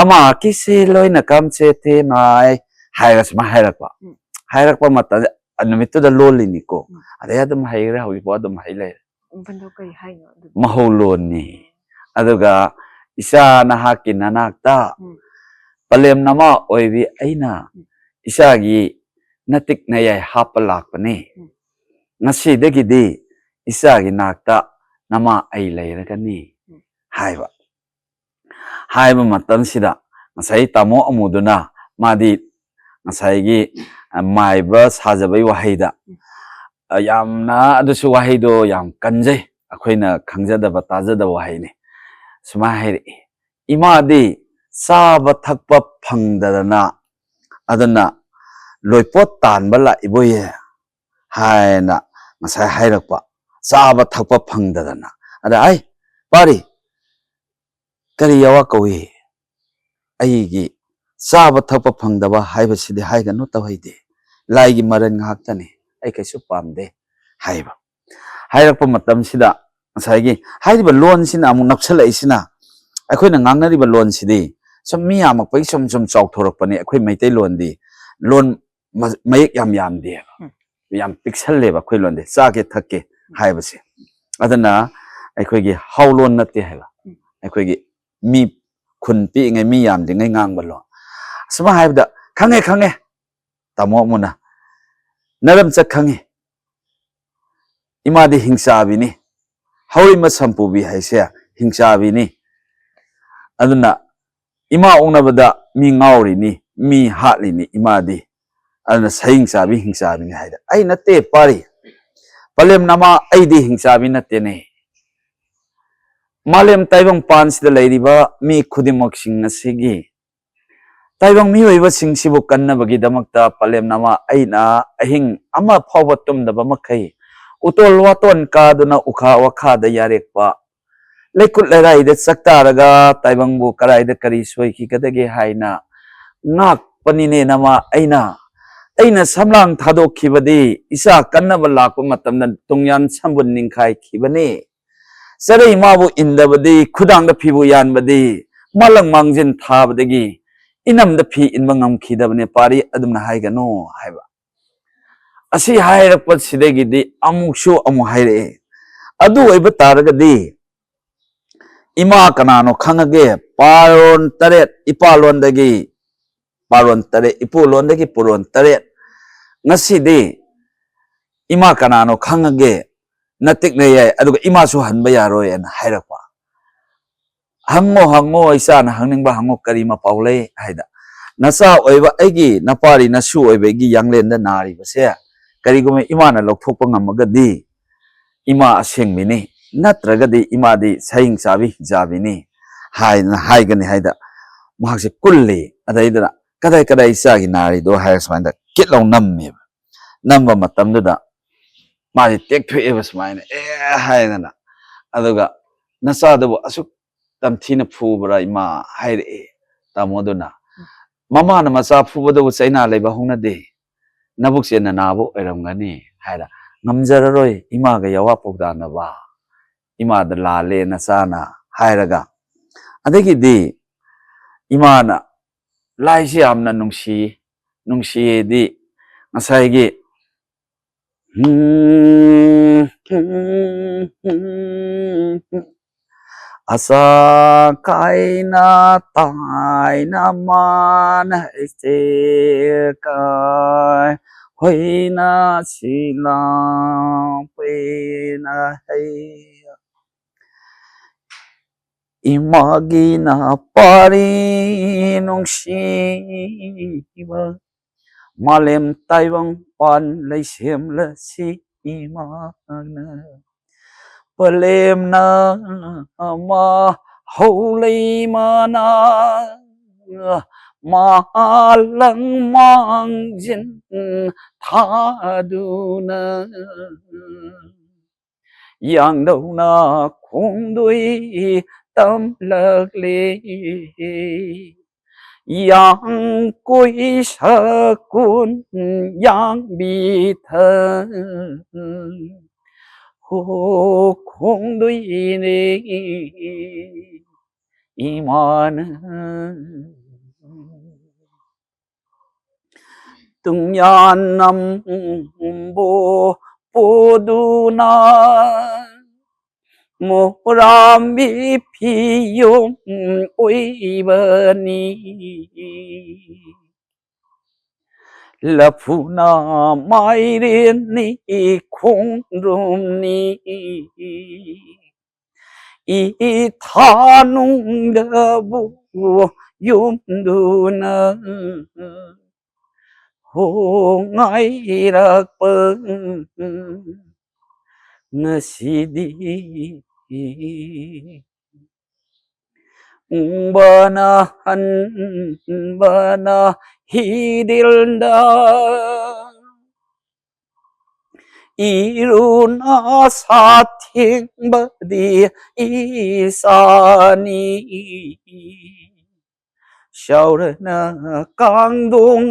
ꯑꯃ ꯀꯤꯁꯦ ꯂꯣꯏꯅ ꯀꯝꯆꯦꯠ ꯊꯦ ꯃꯥꯏ ꯍꯥꯏꯔꯒ ꯁꯨꯃꯥꯏꯅ ꯍꯥꯏꯔꯛꯄ꯫ ꯎꯝ꯫ ꯍꯥꯏꯔꯛꯄ ꯃꯇꯝꯗ ꯅꯨꯃꯤꯠꯇꯨꯗ ꯂꯣꯜꯂꯤꯅꯤꯀꯣ꯫ ꯎꯝ꯫ ꯑꯗꯩ ꯑꯗꯨꯝ ꯍꯩꯈ꯭ꯔꯦ, ꯍꯧꯖꯤꯛꯐꯥꯎ ꯑꯗꯨꯝ ꯍꯩ ꯂꯩꯔꯦ꯫ ꯕꯟꯗꯣ ꯀꯩ ꯍꯥꯏꯅꯣ ꯑꯗꯨꯗꯤ? ꯃꯍꯧ ꯂꯣꯟꯅꯤ꯫ ꯑꯗꯨꯒ ꯏꯆꯥ ꯅꯍꯥꯛꯀꯤ ꯅꯅꯥꯛꯇ ꯎꯝ꯫ ꯄꯂꯦꯝ ꯅꯃꯥ ꯑꯣꯏꯕꯤ ꯑꯩꯅ ꯎꯝ꯫ ꯏꯆꯥꯒꯤ ꯅꯇꯤꯛ ꯅꯌꯥꯏ ꯍꯥꯞꯄ ꯂꯥꯛꯄꯅꯤ꯫ ꯎꯝ꯫ ꯉꯁꯤꯗꯒꯤꯗꯤ ꯏꯆꯥꯒꯤ ꯅꯥꯛꯇ ꯅꯃꯥ ꯑꯩ ꯂꯩꯔꯒꯅꯤ ꯎꯝ꯫ ꯍꯥꯏꯕ꯫ ꯍꯥꯏꯕ ꯃꯇꯝꯁꯤꯗ ꯉꯁꯥꯏ ꯇꯥꯃꯣ ꯑꯃꯨꯗꯨꯅ ꯃꯥꯗꯤ ꯉꯁꯥꯏꯒꯤ, ꯑ, ꯃꯥꯏꯕ ꯁꯥꯖꯕꯩ ꯋꯥꯍꯩꯗ, ꯑ, ꯌꯥꯝꯅ ꯑꯗꯨꯁꯨ ꯋꯥꯍꯩꯗꯣ ꯌꯥꯝ ꯀꯟꯖꯩ, ꯑꯩꯈꯣꯏꯅ ꯈꯪꯖꯗꯕ ꯇꯥꯖꯗꯕ ꯋꯥꯍꯩꯅꯤ꯫ ꯁꯨꯃꯥꯏꯅ ꯍꯥꯏꯔꯛꯏ, "ꯏꯃꯥꯗꯤ ꯆꯥꯕ ꯊꯛꯄ ꯐꯪꯗꯗꯅ ꯑꯗꯨꯅ ꯂꯣꯏꯄꯣꯠ ꯇꯥꯟꯕ ꯂꯥꯛꯏꯕꯣꯌꯦ" ꯍꯥꯏꯅ ꯉꯁꯥꯏ ꯍꯥꯏꯔꯛꯄ, ꯆꯥꯕ ꯊꯛꯄ ꯐꯪꯗꯗꯅ꯫ ꯑꯗ, "ꯑꯩ ꯄꯥꯔꯤ, ꯀꯔꯤ ꯌꯥꯋꯥ ꯀꯧꯏ? ꯑꯩꯒꯤ ꯆꯥꯕ ꯊꯛꯄ ꯐꯪꯗꯕ ꯍꯥꯏꯕꯁꯤꯗꯤ ꯍꯥꯏꯒꯅꯨ, ꯇꯧꯍꯩꯗꯦ꯫ ꯂꯥꯏꯒꯤ ꯃꯔꯟ ꯉꯥꯛꯇꯅꯤ, ꯑꯩ ꯀꯩꯁꯨ ꯄꯥꯝꯗꯦ" ꯍꯥꯏꯕ꯫ ꯍꯥꯏꯔꯛꯄ ꯃꯇꯝꯁꯤꯗ ꯉꯁꯥꯏꯒꯤ ꯍꯥꯏꯔꯤꯕ ꯂꯣꯟꯁꯤꯅ ꯑꯃꯨꯛ ꯅꯞꯁꯜꯂꯛꯏꯁꯤꯅ, ꯑꯩꯈꯣꯏꯅ ꯉꯥꯡꯅꯔꯤꯕ ꯂꯣꯟꯁꯤꯗꯤ ꯁꯨꯝ ꯃꯤ ꯌꯥꯝꯃꯛꯄꯒꯤ ꯁꯨꯝ ꯁꯨꯝ ꯆꯥꯎꯊꯣꯔꯛꯄꯅꯤ꯫ ꯑꯩꯈꯣꯏ ꯃꯩꯇꯩꯂꯣꯟꯗꯤ ꯂꯣꯟ ꯃ-, ꯃꯌꯦꯛ ꯌꯥꯝ ꯌꯥꯝꯗꯦꯕ꯫ ꯎꯝ꯫ ꯌꯥꯝ ꯄꯤꯛꯁꯜꯂꯦꯕ ꯑꯩꯈꯣꯏ ꯂꯣꯟꯗꯤ, ꯆꯥꯒꯦ ꯊꯛꯀꯦ ꯍꯥꯏꯕꯁꯦ꯫ ꯑꯗꯨꯅ ꯑꯩꯈꯣꯏꯒꯤ ꯍꯥꯎꯂꯣꯟ ꯅꯠꯇꯦ ꯍꯥꯏꯕ꯫ ꯎꯝ꯫ ꯑꯩꯈꯣꯏꯒꯤ ꯃꯤ ꯈꯨꯟ ꯄꯤꯛꯏꯉꯩ, ꯃꯤ ꯌꯥꯝꯗ꯭ꯔꯤꯉꯩ ꯉꯥꯡꯕ ꯂꯣꯟ꯫ ꯑꯁꯨꯃꯥꯏꯅ ꯍꯥꯏꯕꯗ, "ꯈꯪꯉꯦ, ꯈꯪꯉꯦ, ꯇꯥꯃꯣ ꯑꯃꯨꯅ ꯅꯔꯝꯆꯠ ꯈꯪꯉꯤ꯫ ꯏꯃꯥꯗꯤ ꯍꯤꯡꯆꯥꯕꯤꯅꯤ꯫ ꯍꯧꯔꯤꯃ ꯁꯝꯄꯨꯕꯤ ꯍꯥꯏꯁꯦ ꯍꯤꯡꯆꯥꯕꯤꯅꯤ꯫ ꯑꯗꯨꯅ ꯏꯃꯥ ꯑꯣꯛꯅꯕꯗ ꯃꯤ ꯉꯥꯎꯔꯤꯅꯤ, ꯃꯤ ꯍꯥꯠꯂꯤꯅꯤ ꯏꯃꯥꯗꯤ꯫ ꯑꯗꯨꯅ ꯁꯍꯤꯡ ꯆꯥꯕꯤ ꯍꯤꯡꯆꯥꯕꯤꯅꯤ" ꯍꯥꯏꯗ꯫ ꯑꯩ ꯅꯠꯇꯦ ꯄꯥꯔꯤ꯫ ꯄꯂꯦꯝ ꯅꯃꯥ, ꯑꯩꯗꯤ ꯍꯤꯡꯆꯥꯕꯤ ꯅꯠꯇꯦꯅꯦ꯫ ꯃꯥꯂꯦꯝ ꯇꯥꯏꯕꯪ ꯄꯥꯟꯁꯤꯗ ꯂꯩꯔꯤꯕ ꯃꯤ ꯈꯨꯗꯤꯡꯃꯛꯁꯤꯡ ꯑꯁꯤꯒꯤ, ꯇꯥꯏꯕꯪ ꯃꯤꯑꯣꯏꯕꯁꯤꯡꯁꯤꯕꯨ ꯀꯟꯅꯕꯒꯤꯗꯃꯛꯇ ꯄꯂꯦꯝ ꯅꯃꯥ ꯑꯩꯅ ꯑꯍꯤꯡ ꯑꯃ ꯐꯥꯎꯕ ꯇꯨꯝꯗꯕ ꯃꯈꯩ ꯎꯇꯣꯜ ꯋꯥꯇꯣꯟ ꯀꯥꯗꯨꯅ ꯎꯈꯥ ꯋꯥꯈꯥꯗ ꯌꯥꯔꯦꯛꯄ, ꯂꯩꯀꯨꯠ ꯂꯩꯔꯥꯏꯗ ꯆꯥꯛꯇꯥꯔꯒ ꯇꯥꯏꯕꯪꯕꯨ ꯀꯗꯥꯏꯗ ꯀꯔꯤ ꯁꯣꯏꯈꯤꯒꯗꯒꯦ ꯍꯥꯏꯅ ꯉꯥꯛꯄꯅꯤꯅꯦ ꯅꯃꯥ ꯑꯩꯅ꯫ ꯑꯩꯅ ꯁꯝꯂꯥꯡ ꯊꯥꯗꯣꯛꯈꯤꯕꯗꯤ ꯏꯆꯥ ꯀꯟꯅꯕ ꯂꯥꯛꯄ ꯃꯇꯝꯗ ꯇꯨꯡꯌꯥꯟ ꯁꯝꯕꯨꯟ ꯅꯤꯡꯈꯥꯏꯈꯤꯕꯅꯤ꯫ ꯆꯔꯩ ꯃꯥꯕꯨ ꯏꯟꯗꯕꯗꯤ, ꯈꯨꯗꯥꯡꯗ ꯐꯤꯕꯨ ꯌꯥꯟꯕꯗꯤ, ꯃꯥꯂꯪ ꯃꯥꯡꯖꯤꯟ ꯊꯥꯕꯗꯒꯤ ꯏꯅꯝꯗ ꯐꯤ ꯏꯟꯕ ꯉꯝꯈꯤꯗꯕꯅꯦ꯫ ꯄꯥꯔꯤ ꯑꯗꯨꯝꯅ ꯍꯥꯏꯒꯅꯨ ꯍꯥꯏꯕ꯫ ꯑꯁꯤ ꯍꯥꯏꯔꯛꯄꯁꯤꯗꯒꯤꯗꯤ ꯑꯃꯨꯛꯁꯨ ꯑꯃꯨꯛ ꯍꯥꯏꯔꯛꯑꯦ꯫ ꯑꯗꯨ ꯑꯣꯏꯕ ꯇꯥꯔꯒꯗꯤ ꯏꯃꯥ ꯀꯅꯥꯅꯣ ꯈꯪꯉꯒꯦ? ꯄꯥꯔꯣꯟ ꯇꯔꯦꯠ, ꯏꯄꯥꯂꯣꯟꯗꯒꯤ ꯄꯥꯔꯣꯟ ꯇꯔꯦꯠ, ꯏꯄꯨꯂꯣꯟꯗꯒꯤ ꯄꯨꯔꯣꯟ ꯇꯔꯦꯠ꯫ ꯉꯁꯤꯗꯤ ꯏꯃꯥ ꯀꯅꯥꯅꯣ ꯈꯪꯉꯒꯦ, ꯅꯇꯤꯛꯅ ꯌꯥꯏ, ꯑꯗꯨꯒ ꯏꯃꯥꯁꯨ ꯍꯟꯕ ꯌꯥꯔꯣꯏꯅ ꯍꯥꯏꯔꯛꯄ꯫ "ꯍꯪꯉꯣ, ꯍꯪꯉꯣ, ꯏꯆꯥꯅ ꯍꯪꯅꯤꯡꯕ ꯍꯪꯉꯣ, ꯀꯔꯤ ꯃꯄꯥꯎ ꯂꯩ?" ꯍꯥꯏꯗ, "ꯅꯆꯥ ꯑꯣꯏꯕ ꯑꯩꯒꯤ, ꯅꯄꯥꯔꯤ ꯅꯁꯨ ꯑꯣꯏꯕ ꯑꯩꯒꯤ ꯌꯥꯡꯂꯦꯟꯗ ꯅꯥꯔꯤꯕꯁꯦ ꯀꯔꯤꯒꯨꯝꯕ ꯏꯃꯥꯅ ꯂꯧꯊꯣꯛꯄ ꯉꯝꯃꯒꯗꯤ ꯏꯃꯥ ꯑꯁꯦꯡꯕꯤꯅꯤ, ꯅꯠꯇ꯭ꯔꯒꯗꯤ ꯏꯃꯥꯗꯤ ꯁꯌꯤꯡ ꯆꯥꯕꯤ ꯍꯤꯡꯆꯥꯕꯤꯅꯤ" ꯍꯥꯏꯅ ꯍꯥꯏꯒꯅꯤ ꯍꯥꯏꯗ ꯃꯍꯥꯛꯁꯦ ꯀꯨꯜꯂꯤ꯫ ꯑꯗꯩꯗꯨꯗ ꯀꯗꯥꯏ ꯀꯗꯥꯏ ꯏꯆꯥꯒꯤ ꯅꯥꯔꯤꯗꯣ ꯍꯥꯏꯔ ꯁꯨꯃꯥꯏꯅ ꯀꯤꯠ ꯂꯥꯎ ꯅꯝꯃꯦꯕ꯫ ꯅꯝꯕ ꯃꯇꯝꯗꯨꯗ ꯃꯥꯁꯦ ꯇꯦꯛꯊꯣꯛꯑꯦꯕ ꯁꯨꯃꯥꯏꯅ, "ꯑꯦ" ꯍꯥꯏꯗꯅ꯫ ꯑꯗꯨꯒ "ꯅꯆꯥꯗꯨꯕꯨ ꯑꯁꯨꯛ ꯇꯝꯊꯤꯅ ꯐꯨꯕ꯭ꯔꯥ ꯏꯃꯥ?" ꯍꯥꯏꯔꯛꯑꯦ ꯇꯥꯃꯣꯗꯨꯅ꯫ "ꯃꯃꯥꯅ ꯃꯆꯥ ꯐꯨꯕꯗꯕꯨ ꯆꯩꯅꯥ ꯂꯩꯕ ꯍꯧꯅꯗꯦ, ꯅꯕꯨꯛ ꯆꯦꯟꯅ ꯅꯥꯕ ꯑꯣꯏꯔꯝꯒꯅꯤ" ꯍꯥꯏꯔ꯫ "ꯉꯝꯖꯔꯔꯣꯏ ꯏꯃꯥꯒ ꯌꯥꯋꯥ ꯄꯥꯎꯗꯥꯅꯕ, ꯏꯃꯥꯗ ꯂꯥꯜꯂꯦ ꯅꯆꯥꯅ" ꯍꯥꯏꯔꯒ꯫ ꯑꯗꯒꯤꯗꯤ ꯏꯃꯥꯅ ꯂꯥꯏꯁꯤ ꯌꯥꯝꯅ ꯅꯨꯡꯁꯤ, ꯅꯨꯡꯁꯤꯌꯦꯗꯤ ꯉꯁꯥꯏꯒꯤ "ꯑꯁꯥ ꯀꯥꯏꯅ ꯇꯥꯏꯅ ꯃꯥꯅ ꯏꯆꯦ ꯀꯥꯏ ꯍꯣꯏꯅ ꯁꯤꯂꯥ ꯄꯦꯅ ꯍꯩ ꯏꯃꯥꯒꯤꯅ ꯄꯥꯔꯤ ꯅꯨꯡꯁꯤꯕ ꯃꯥꯂꯦꯝ ꯇꯥꯏꯕꯪ ꯄꯥꯟ ꯂꯩꯁꯦꯝꯂꯁꯤ ꯏꯃꯥꯅ ꯄꯂꯦꯝꯅ ꯑꯃ ꯍꯧ ꯂꯩꯃꯅ ꯃꯥꯂꯪ ꯃꯥꯡꯖꯤꯟ ꯊꯥꯗꯨꯅ ꯌꯥꯡꯗꯧꯅ ꯈꯣꯡꯗꯣꯏ ꯇꯝꯂꯛꯂꯦ꯫ ꯌꯥꯡ ꯀꯣꯏ ꯁꯀꯨꯟ ꯌꯥꯡꯕꯤ ꯊ ꯍꯣ ꯈꯣꯡꯗꯣꯏꯅꯦ ꯏꯃꯥꯅ꯫ ꯇꯨꯡꯌꯥꯟ ꯅꯝꯕꯣ ꯄꯣꯗꯨꯅ ꯃꯣꯔꯥꯝꯕꯤ ꯐꯤꯌꯣꯝ ꯑꯣꯏꯕꯅꯤ꯫ ꯂꯐꯨꯅ ꯃꯥꯏꯔꯦꯟꯅꯤ ꯈꯣꯡꯗ꯭ꯔꯨꯝꯅꯤ꯫ ꯏꯊꯥꯅꯨꯡꯗꯕꯨ ꯌꯨꯝꯗꯨꯅ ꯍꯣꯡꯉꯥꯏꯔꯛꯄ ꯉꯁꯤꯗꯤ꯫ ꯎꯪꯕꯅ ꯍꯟꯕꯅ ꯍꯤꯗꯤꯜꯗ ꯏꯔꯨꯅ ꯁꯥꯊꯦꯡꯕꯗꯤ ꯏꯁꯥꯅꯤ꯫ ꯆꯥꯎꯔꯅ ꯀꯥꯡꯗꯣꯡ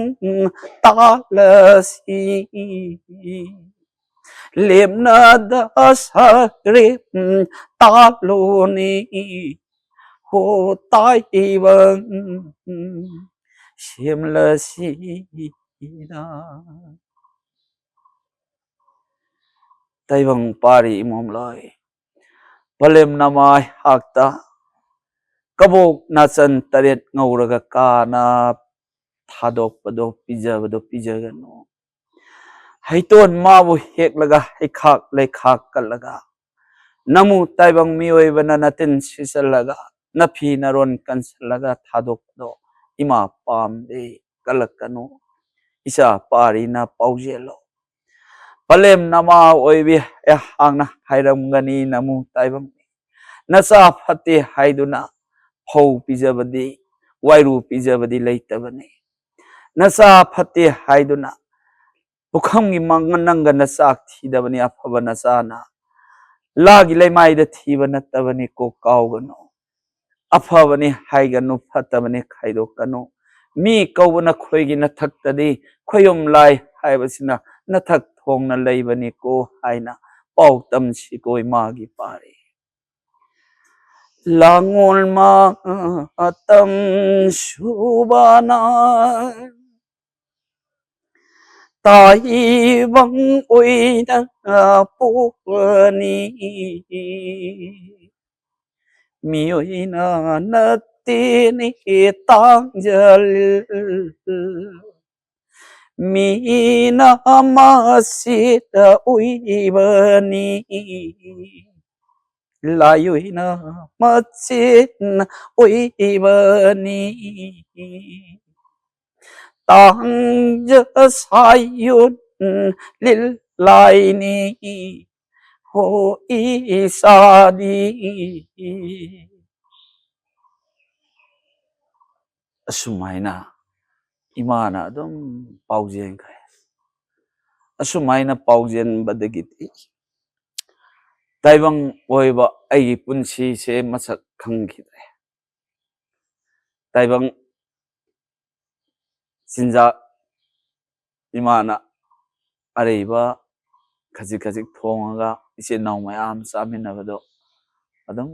ꯇꯥꯜꯂꯁꯤ꯫ ꯂꯦꯝꯅꯗ ꯁꯔꯦꯝ ꯇꯥꯜꯂꯣꯅꯤ꯫ ꯍꯣ ꯇꯥꯏꯕꯪ ꯁꯦꯝꯂꯁꯤꯗ꯫ ꯇꯥꯏꯕꯪ ꯄꯥꯔꯤ ꯏꯃꯣꯝꯂꯣꯏ꯫ ꯄꯂꯦꯝ ꯅꯃꯥꯏ ꯍꯥꯛꯇ ꯀꯕꯣꯛ ꯅꯥꯆꯟ ꯇꯔꯦꯠ ꯉꯧꯔꯒ ꯀꯥꯅ ꯊꯥꯗꯣꯛꯄꯗꯣ ꯄꯤꯖꯕꯗꯣ ꯄꯤꯖꯒꯅꯨ꯫ ꯍꯩꯇꯣꯟ ꯃꯥꯕꯨ ꯍꯦꯛꯂꯒ ꯍꯩꯈꯥꯛ ꯂꯩꯈꯥꯛ ꯀꯠꯂꯒ ꯅꯃꯨ ꯇꯥꯏꯕꯪ ꯃꯤꯑꯣꯏꯕꯅ ꯅꯇꯤꯟ ꯁꯤꯆꯜꯂꯒ ꯅꯐꯤ ꯅꯔꯣꯟ ꯀꯟꯁꯜꯂꯒ ꯊꯥꯗꯣꯛꯄꯗꯣ ꯏꯃꯥ ꯄꯥꯝꯗꯦ, ꯀꯜꯂꯛꯀꯅꯨ꯫ ꯏꯆꯥ ꯄꯥꯔꯤꯅ ꯄꯥꯎꯖꯦꯜꯂꯣ꯫ ꯄꯂꯦꯝ ꯅꯃꯥ ꯑꯣꯏꯕꯤ ꯑꯩꯍꯥꯛꯅ ꯍꯥꯏꯔꯝꯒꯅꯤ ꯅꯃꯨ ꯇꯥꯏꯕꯪ꯫ ꯅꯆꯥ ꯐꯠꯇꯦ ꯍꯥꯏꯗꯨꯅ ꯐꯧ ꯄꯤꯖꯕꯗꯤ, ꯋꯥꯏꯔꯨ ꯄꯤꯖꯕꯗꯤ ꯂꯩꯇꯕꯅꯤ꯫ ꯅꯆꯥ ꯐꯠꯇꯦ ꯍꯥꯏꯗꯨꯅ ꯄꯨꯈꯝꯒꯤ ꯃꯥꯡꯒꯟ ꯅꯪꯒꯅ ꯆꯥꯛ ꯊꯤꯗꯕꯅꯤ ꯑꯐꯕ ꯅꯆꯥꯅ꯫ ꯂꯥꯒꯤ ꯂꯩꯃꯥꯏꯗ ꯊꯤꯕ ꯅꯠꯇꯕꯅꯤꯀꯣ, ꯀꯥꯎꯒꯅꯨ꯫ ꯑꯐꯕꯅꯤ ꯍꯥꯏꯒꯅꯨ, ꯐꯠꯇꯕꯅꯤ ꯈꯥꯏꯗꯣꯛꯀꯅꯨ꯫ ꯃꯤ ꯀꯧꯕ ꯅꯈꯣꯏꯒꯤ ꯅꯊꯛꯇꯗꯤ ꯈꯣꯌꯨꯝ ꯂꯥꯏ ꯍꯥꯏꯕꯁꯤꯅ ꯅꯊꯛ ꯊꯣꯡꯅ ꯂꯩꯕꯅꯤꯀꯣ ꯍꯥꯏꯅ ꯄꯥꯎ ꯇꯝꯁꯤꯀꯣ ꯏꯃꯥꯒꯤ ꯄꯥꯔꯤ꯫ ꯂꯥꯡꯉꯣꯜ ꯃꯇꯝ ꯁꯨꯕꯅ ꯇꯥꯏꯕꯪ ꯑꯣꯏꯅ ꯄꯣꯛꯄꯅꯤ꯫ ꯃꯤꯑꯣꯏꯅ ꯅꯠꯇꯦꯅꯦ ꯇꯥꯡꯖꯜ, ꯃꯤꯅ ꯃꯁꯤꯗ ꯑꯣꯏꯕꯅꯤ꯫ ꯂꯥꯏꯑꯣꯏꯅ ꯃꯆꯦꯠꯅ ꯑꯣꯏꯕꯅꯤ꯫ ꯇꯥꯡꯖ ꯁꯥꯏꯌꯣꯟ ꯂꯤꯂꯥꯏꯅꯤ ꯍꯣ ꯏꯁꯥꯗꯤ꯫ ꯑꯁꯨꯃꯥꯏꯅ ꯏꯃꯥꯅ ꯑꯗꯨꯝ ꯄꯥꯎꯖꯦꯟꯈ꯭ꯔꯦ꯫ ꯑꯁꯨꯃꯥꯏꯅ ꯄꯥꯎꯖꯦꯟꯕꯗꯒꯤꯗꯤ ꯇꯥꯏꯕꯪ ꯑꯣꯏꯕ ꯑꯩꯒꯤ ꯄꯨꯟꯁꯤꯁꯦ ꯃꯁꯛ ꯈꯪꯈꯤꯗ꯭ꯔꯦ꯫ ꯇꯥꯏꯕꯪ ꯆꯤꯟꯖꯥꯛ ꯏꯃꯥꯅ ꯑꯔꯩꯕ ꯈꯖꯤꯛ ꯈꯖꯤꯛ ꯊꯣꯡꯉꯒ ꯏꯆꯤꯟ ꯏꯅꯥꯎ ꯃꯌꯥꯝ ꯆꯥꯃꯤꯟꯅꯕꯗꯣ ꯑꯗꯨꯝ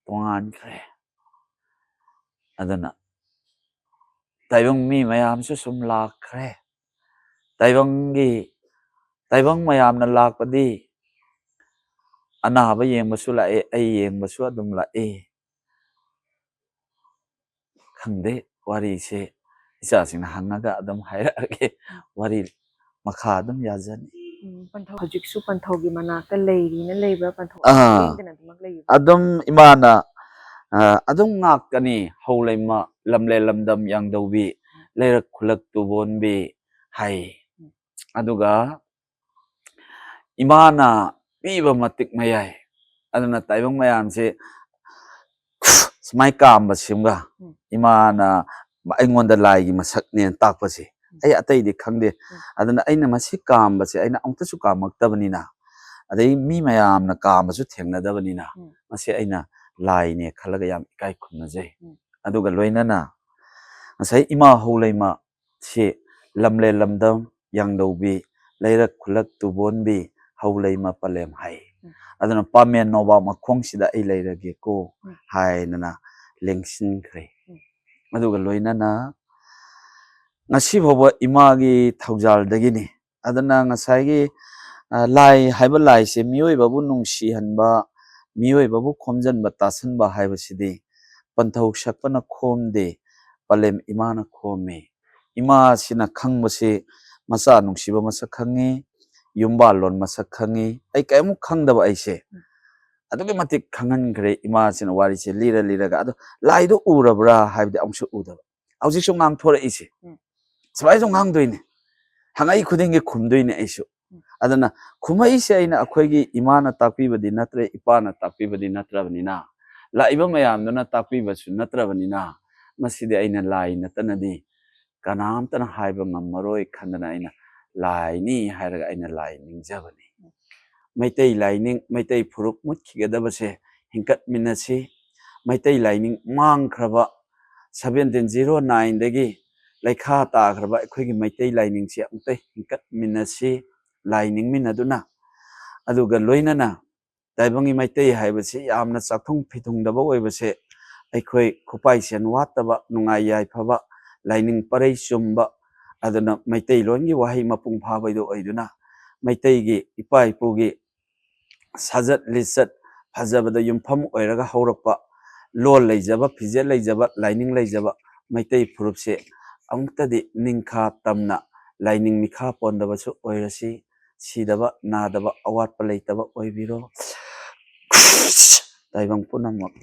ꯇꯣꯉꯥꯟꯈ꯭ꯔꯦ꯫ ꯑꯗꯨꯅ ꯇꯥꯏꯕꯪ ꯃꯤ ꯃꯌꯥꯝꯁꯨ ꯁꯨꯝ ꯂꯥꯛꯈ꯭ꯔꯦ꯫ ꯇꯥꯏꯕꯪꯒꯤ, ꯇꯥꯏꯕꯪ ꯃꯌꯥꯝꯅ ꯂꯥꯛꯄꯗꯤ ꯑꯅꯥꯕ ꯌꯦꯡꯕꯁꯨ ꯂꯥꯛꯑꯦ, ꯑꯩ ꯌꯦꯡꯕꯁꯨ ꯑꯗꯨꯝ ꯂꯥꯛꯑꯦ꯫ ꯈꯪꯗꯦ, ꯋꯥꯔꯤꯁꯦ ꯏꯆꯥꯁꯤꯡꯅ ꯍꯪꯉꯒ ꯑꯗꯨꯝ ꯍꯥꯏꯔꯛꯑꯒꯦ꯫ ꯋꯥꯔꯤ ꯃꯈꯥ ꯑꯗꯨꯝ ꯌꯥꯖꯅꯤ꯫ ꯎꯝ, ꯄꯟꯊꯧ ꯍꯧꯖꯤꯛꯁꯨ ꯄꯟꯊꯧꯒꯤ ꯃꯅꯥꯛꯇ ꯂꯩꯔꯤꯅ ꯂꯩꯕ꯭ꯔꯥ? ꯄꯟꯊꯧ ꯑꯥ, ꯂꯦꯡꯗꯅ ꯑꯗꯨꯃꯛ ꯂꯩꯔꯤꯕ꯭ꯔꯥ? ꯑꯗꯨꯝ ꯏꯃꯥꯅ, ꯑ, ꯑꯗꯨꯝ ꯉꯥꯛꯀꯅꯤ, ꯍꯧ ꯂꯩꯃ ꯂꯝꯂꯦꯟ ꯂꯝꯗꯝ ꯌꯥꯡꯗꯧꯕꯤ, ꯂꯩꯔꯛ ꯈꯨꯂꯛ ꯇꯨꯕꯣꯟꯕꯤ ꯍꯥꯏ꯫ ꯑꯗꯨꯒ ꯏꯃꯥꯅ ꯄꯤꯕ ꯃꯇꯤꯛ ꯃꯌꯥꯏ꯫ ꯑꯗꯨꯅ ꯇꯥꯏꯕꯪ ꯃꯌꯥꯝꯁꯦ ꯁꯨꯃꯥꯏ ꯀꯥꯝꯕꯁꯤꯃꯒ ꯎꯝ꯫ ꯏꯃꯥꯅ ꯑꯩꯉꯣꯟꯗ ꯂꯥꯏꯒꯤ ꯃꯁꯛꯅꯦꯅ ꯇꯥꯛꯄꯁꯦ ꯎꯝ꯫ ꯑꯩ ꯑꯇꯩꯗꯤ ꯈꯪꯗꯦ꯫ ꯎꯝ꯫ ꯑꯗꯨꯅ ꯑꯩꯅ ꯃꯁꯤ ꯀꯥꯝꯕꯁꯦ ꯑꯩꯅ ꯑꯃꯨꯛꯇꯁꯨ ꯀꯥꯝꯃꯛꯇꯕꯅꯤꯅ, ꯑꯗꯩ ꯃꯤ ꯃꯌꯥꯝꯅ ꯀꯥꯝꯕꯁꯨ ꯊꯦꯡꯅꯗꯕꯅꯤꯅ, ꯎꯝ꯫ ꯃꯁꯤ ꯑꯩꯅ ꯂꯥꯏꯅꯦ ꯈꯜꯂꯒ ꯌꯥꯝ ꯏꯀꯥꯏ ꯈꯨꯝꯅꯖꯩ꯫ ꯎꯝ꯫ ꯑꯗꯨꯒ ꯂꯣꯏꯅꯅ ꯉꯁꯥꯏ ꯏꯃꯥ ꯍꯧꯂꯩꯃ ꯁꯤ ꯂꯝꯂꯦꯟ ꯂꯝꯗꯝ ꯌꯥꯡꯗꯧꯕꯤ, ꯂꯩꯔꯛ ꯈꯨꯜꯂꯛ ꯇꯨꯕꯣꯟꯕꯤ, ꯍꯧꯂꯩꯃ ꯄꯂꯦꯝ ꯍꯥꯏ꯫ ꯎꯝ꯫ ꯑꯗꯨꯅ ꯄꯥꯃꯦꯟ ꯅꯣꯕꯥꯞ ꯃꯈꯣꯡꯁꯤꯗ ꯑꯩ ꯂꯩꯔꯒꯦꯀꯣ ꯎꯝ꯫ ꯍꯥꯏꯗꯅ ꯂꯦꯡꯁꯤꯟꯈ꯭ꯔꯦ꯫ ꯎꯝ꯫ ꯑꯗꯨꯒ ꯂꯣꯏꯅꯅ ꯉꯁꯤ ꯐꯥꯎꯕ ꯏꯃꯥꯒꯤ ꯊꯧꯖꯥꯜꯗꯒꯤꯅꯤ꯫ ꯑꯗꯨꯅ ꯉꯁꯥꯏꯒꯤ, ꯑ, ꯂꯥꯏ ꯍꯥꯏꯕ ꯂꯥꯏꯁꯦ ꯃꯤꯑꯣꯏꯕꯕꯨ ꯅꯨꯡꯁꯤꯍꯟꯕ, ꯃꯤꯑꯣꯏꯕꯕꯨ ꯈꯣꯝꯖꯤꯟꯕ, ꯇꯥꯁꯟꯕ ꯍꯥꯏꯕꯁꯤꯗꯤ ꯄꯟꯊꯧ ꯁꯛꯄꯅ ꯈꯣꯝꯗꯦ, ꯄꯂꯦꯝ ꯏꯃꯥꯅ ꯈꯣꯝꯃꯤ꯫ ꯏꯃꯥꯁꯤꯅ ꯈꯪꯕꯁꯤ ꯃꯆꯥ ꯅꯨꯡꯁꯤꯕ ꯃꯁꯛ ꯈꯪꯉꯤ, ꯌꯨꯝꯕꯥꯜꯂꯣꯟ ꯃꯁꯛ ꯈꯪꯉꯤ꯫ ꯑꯩ ꯀꯔꯤꯃꯨꯛ ꯈꯪꯗꯕ ꯑꯩꯁꯦ ꯑꯗꯨꯛꯀꯤ ꯃꯇꯤꯛ ꯈꯪꯍꯟꯈ꯭ꯔꯦ ꯏꯃꯥꯁꯤꯅ ꯋꯥꯔꯤꯁꯦ ꯂꯤꯔ ꯂꯤꯔꯒ꯫ ꯑꯗꯣ ꯂꯥꯏꯗꯣ ꯎꯔꯕ꯭ꯔꯥ ꯍꯥꯏꯕꯗꯤ ꯑꯃꯨꯛꯁꯨ ꯎꯗꯕ꯫ ꯍꯧꯖꯤꯛꯁꯨ ꯉꯥꯡꯊꯣꯔꯛꯏꯁꯦ꯫ ꯎꯝ꯫ ꯁꯨꯃꯥꯏꯁꯨ ꯉꯥꯡꯗꯣꯏꯅꯦ꯫ ꯍꯪꯉꯛꯏ ꯈꯨꯗꯤꯡꯒꯤ ꯈꯨꯝꯗꯣꯏꯅꯦ ꯑꯩꯁꯨ꯫ ꯎꯝ꯫ ꯑꯗꯨꯅ ꯈꯨꯝꯃꯛꯏꯁꯦ ꯑꯩꯅ ꯑꯩꯈꯣꯏꯒꯤ ꯏꯃꯥꯅ ꯇꯥꯛꯄꯤꯕꯗꯤ ꯅꯠꯇ꯭ꯔꯦ, ꯏꯄꯥꯅ ꯇꯥꯛꯄꯤꯕꯗꯤ ꯅꯠꯇ꯭ꯔꯕꯅꯤꯅ, ꯂꯥꯛꯏꯕ ꯃꯌꯥꯝꯗꯨꯅ ꯇꯥꯛꯄꯤꯕꯁꯨ ꯅꯠꯇ꯭ꯔꯕꯅꯤꯅ, ꯃꯁꯤꯗꯤ ꯑꯩꯅ ꯂꯥꯏ ꯅꯠꯇꯅꯗꯤ ꯀꯅꯥꯝꯇꯅ ꯍꯥꯏꯕ ꯉꯝꯃꯔꯣꯏ ꯈꯟꯗꯅ ꯑꯩꯅ ꯂꯥꯏꯅꯤ ꯍꯥꯏꯔꯒ ꯑꯩꯅ ꯂꯥꯏ ꯅꯤꯡꯖꯕꯅꯤ꯫ ꯃꯩꯇꯩ ꯂꯥꯏꯅꯤꯡ, ꯃꯩꯇꯩ ꯐꯨꯔꯨꯞ ꯃꯨꯠꯈꯤꯒꯗꯕꯁꯦ ꯍꯤꯡꯀꯠꯃꯤꯟꯅꯁꯤ꯫ ꯃꯩꯇꯩ ꯂꯥꯏꯅꯤꯡ ꯃꯥꯡꯈ꯭ꯔꯕ, seventeen zero nineꯗꯒꯤ ꯂꯩꯈꯥ ꯇꯥꯈ꯭ꯔꯕ ꯑꯩꯈꯣꯏꯒꯤ ꯃꯩꯇꯩ ꯂꯥꯏꯅꯤꯡꯁꯤ ꯑꯃꯨꯛꯇ ꯍꯤꯡꯀꯠꯃꯤꯟꯅꯁꯤ, ꯂꯥꯏ ꯅꯤꯡꯃꯤꯟꯅꯗꯨꯅ꯫ ꯑꯗꯨꯒ ꯂꯣꯏꯅꯅ ꯇꯥꯏꯕꯪꯒꯤ ꯃꯩꯇꯩ ꯍꯥꯏꯕꯁꯤ ꯌꯥꯝꯅ ꯆꯥꯛꯊꯨꯡ ꯐꯤꯊꯨꯡꯗꯕ ꯑꯣꯏꯕꯁꯦ ꯑꯩꯈꯣꯏ ꯈꯨꯄꯥꯏꯁꯦꯟ ꯋꯥꯠꯇꯕ, ꯅꯨꯡꯉꯥꯏ ꯌꯥꯏꯐꯕ, ꯂꯥꯏꯅꯤꯡ ꯄꯔꯩ ꯆꯨꯝꯕ, ꯑꯗꯨꯅ ꯃꯩꯇꯩꯂꯣꯟꯒꯤ ꯋꯥꯍꯩ ꯃꯄꯨꯡ ꯐꯥꯕꯩꯗꯣ ꯑꯣꯏꯗꯨꯅ, ꯃꯩꯇꯩꯒꯤ ꯏꯄꯥ ꯏꯄꯨꯒꯤ ꯁꯥꯖꯠ ꯂꯤꯆꯠ ꯐꯖꯕꯗ ꯌꯨꯝꯐꯝ ꯑꯣꯏꯔꯒ ꯍꯧꯔꯛꯄ, ꯂꯣꯟ ꯂꯩꯖꯕ, ꯐꯤꯖꯦꯠ ꯂꯩꯖꯕ, ꯂꯥꯏꯅꯤꯡ ꯂꯩꯖꯕ ꯃꯩꯇꯩ ꯐꯨꯔꯨꯞꯁꯦ ꯑꯃꯨꯛꯇꯗꯤ ꯅꯤꯡꯈꯥ ꯇꯝꯅ ꯂꯥꯏꯅꯤꯡ ꯃꯤꯈꯥ ꯄꯣꯟꯗꯕꯁꯨ ꯑꯣꯏꯔꯁꯤ, ꯁꯤꯗꯕ ꯅꯥꯗꯕ ꯑꯋꯥꯠꯄ ꯂꯩꯇꯕ ꯑꯣꯏꯕꯤꯔꯣ꯫ ꯇꯥꯏꯕꯪ ꯄꯨꯝꯅꯃꯛ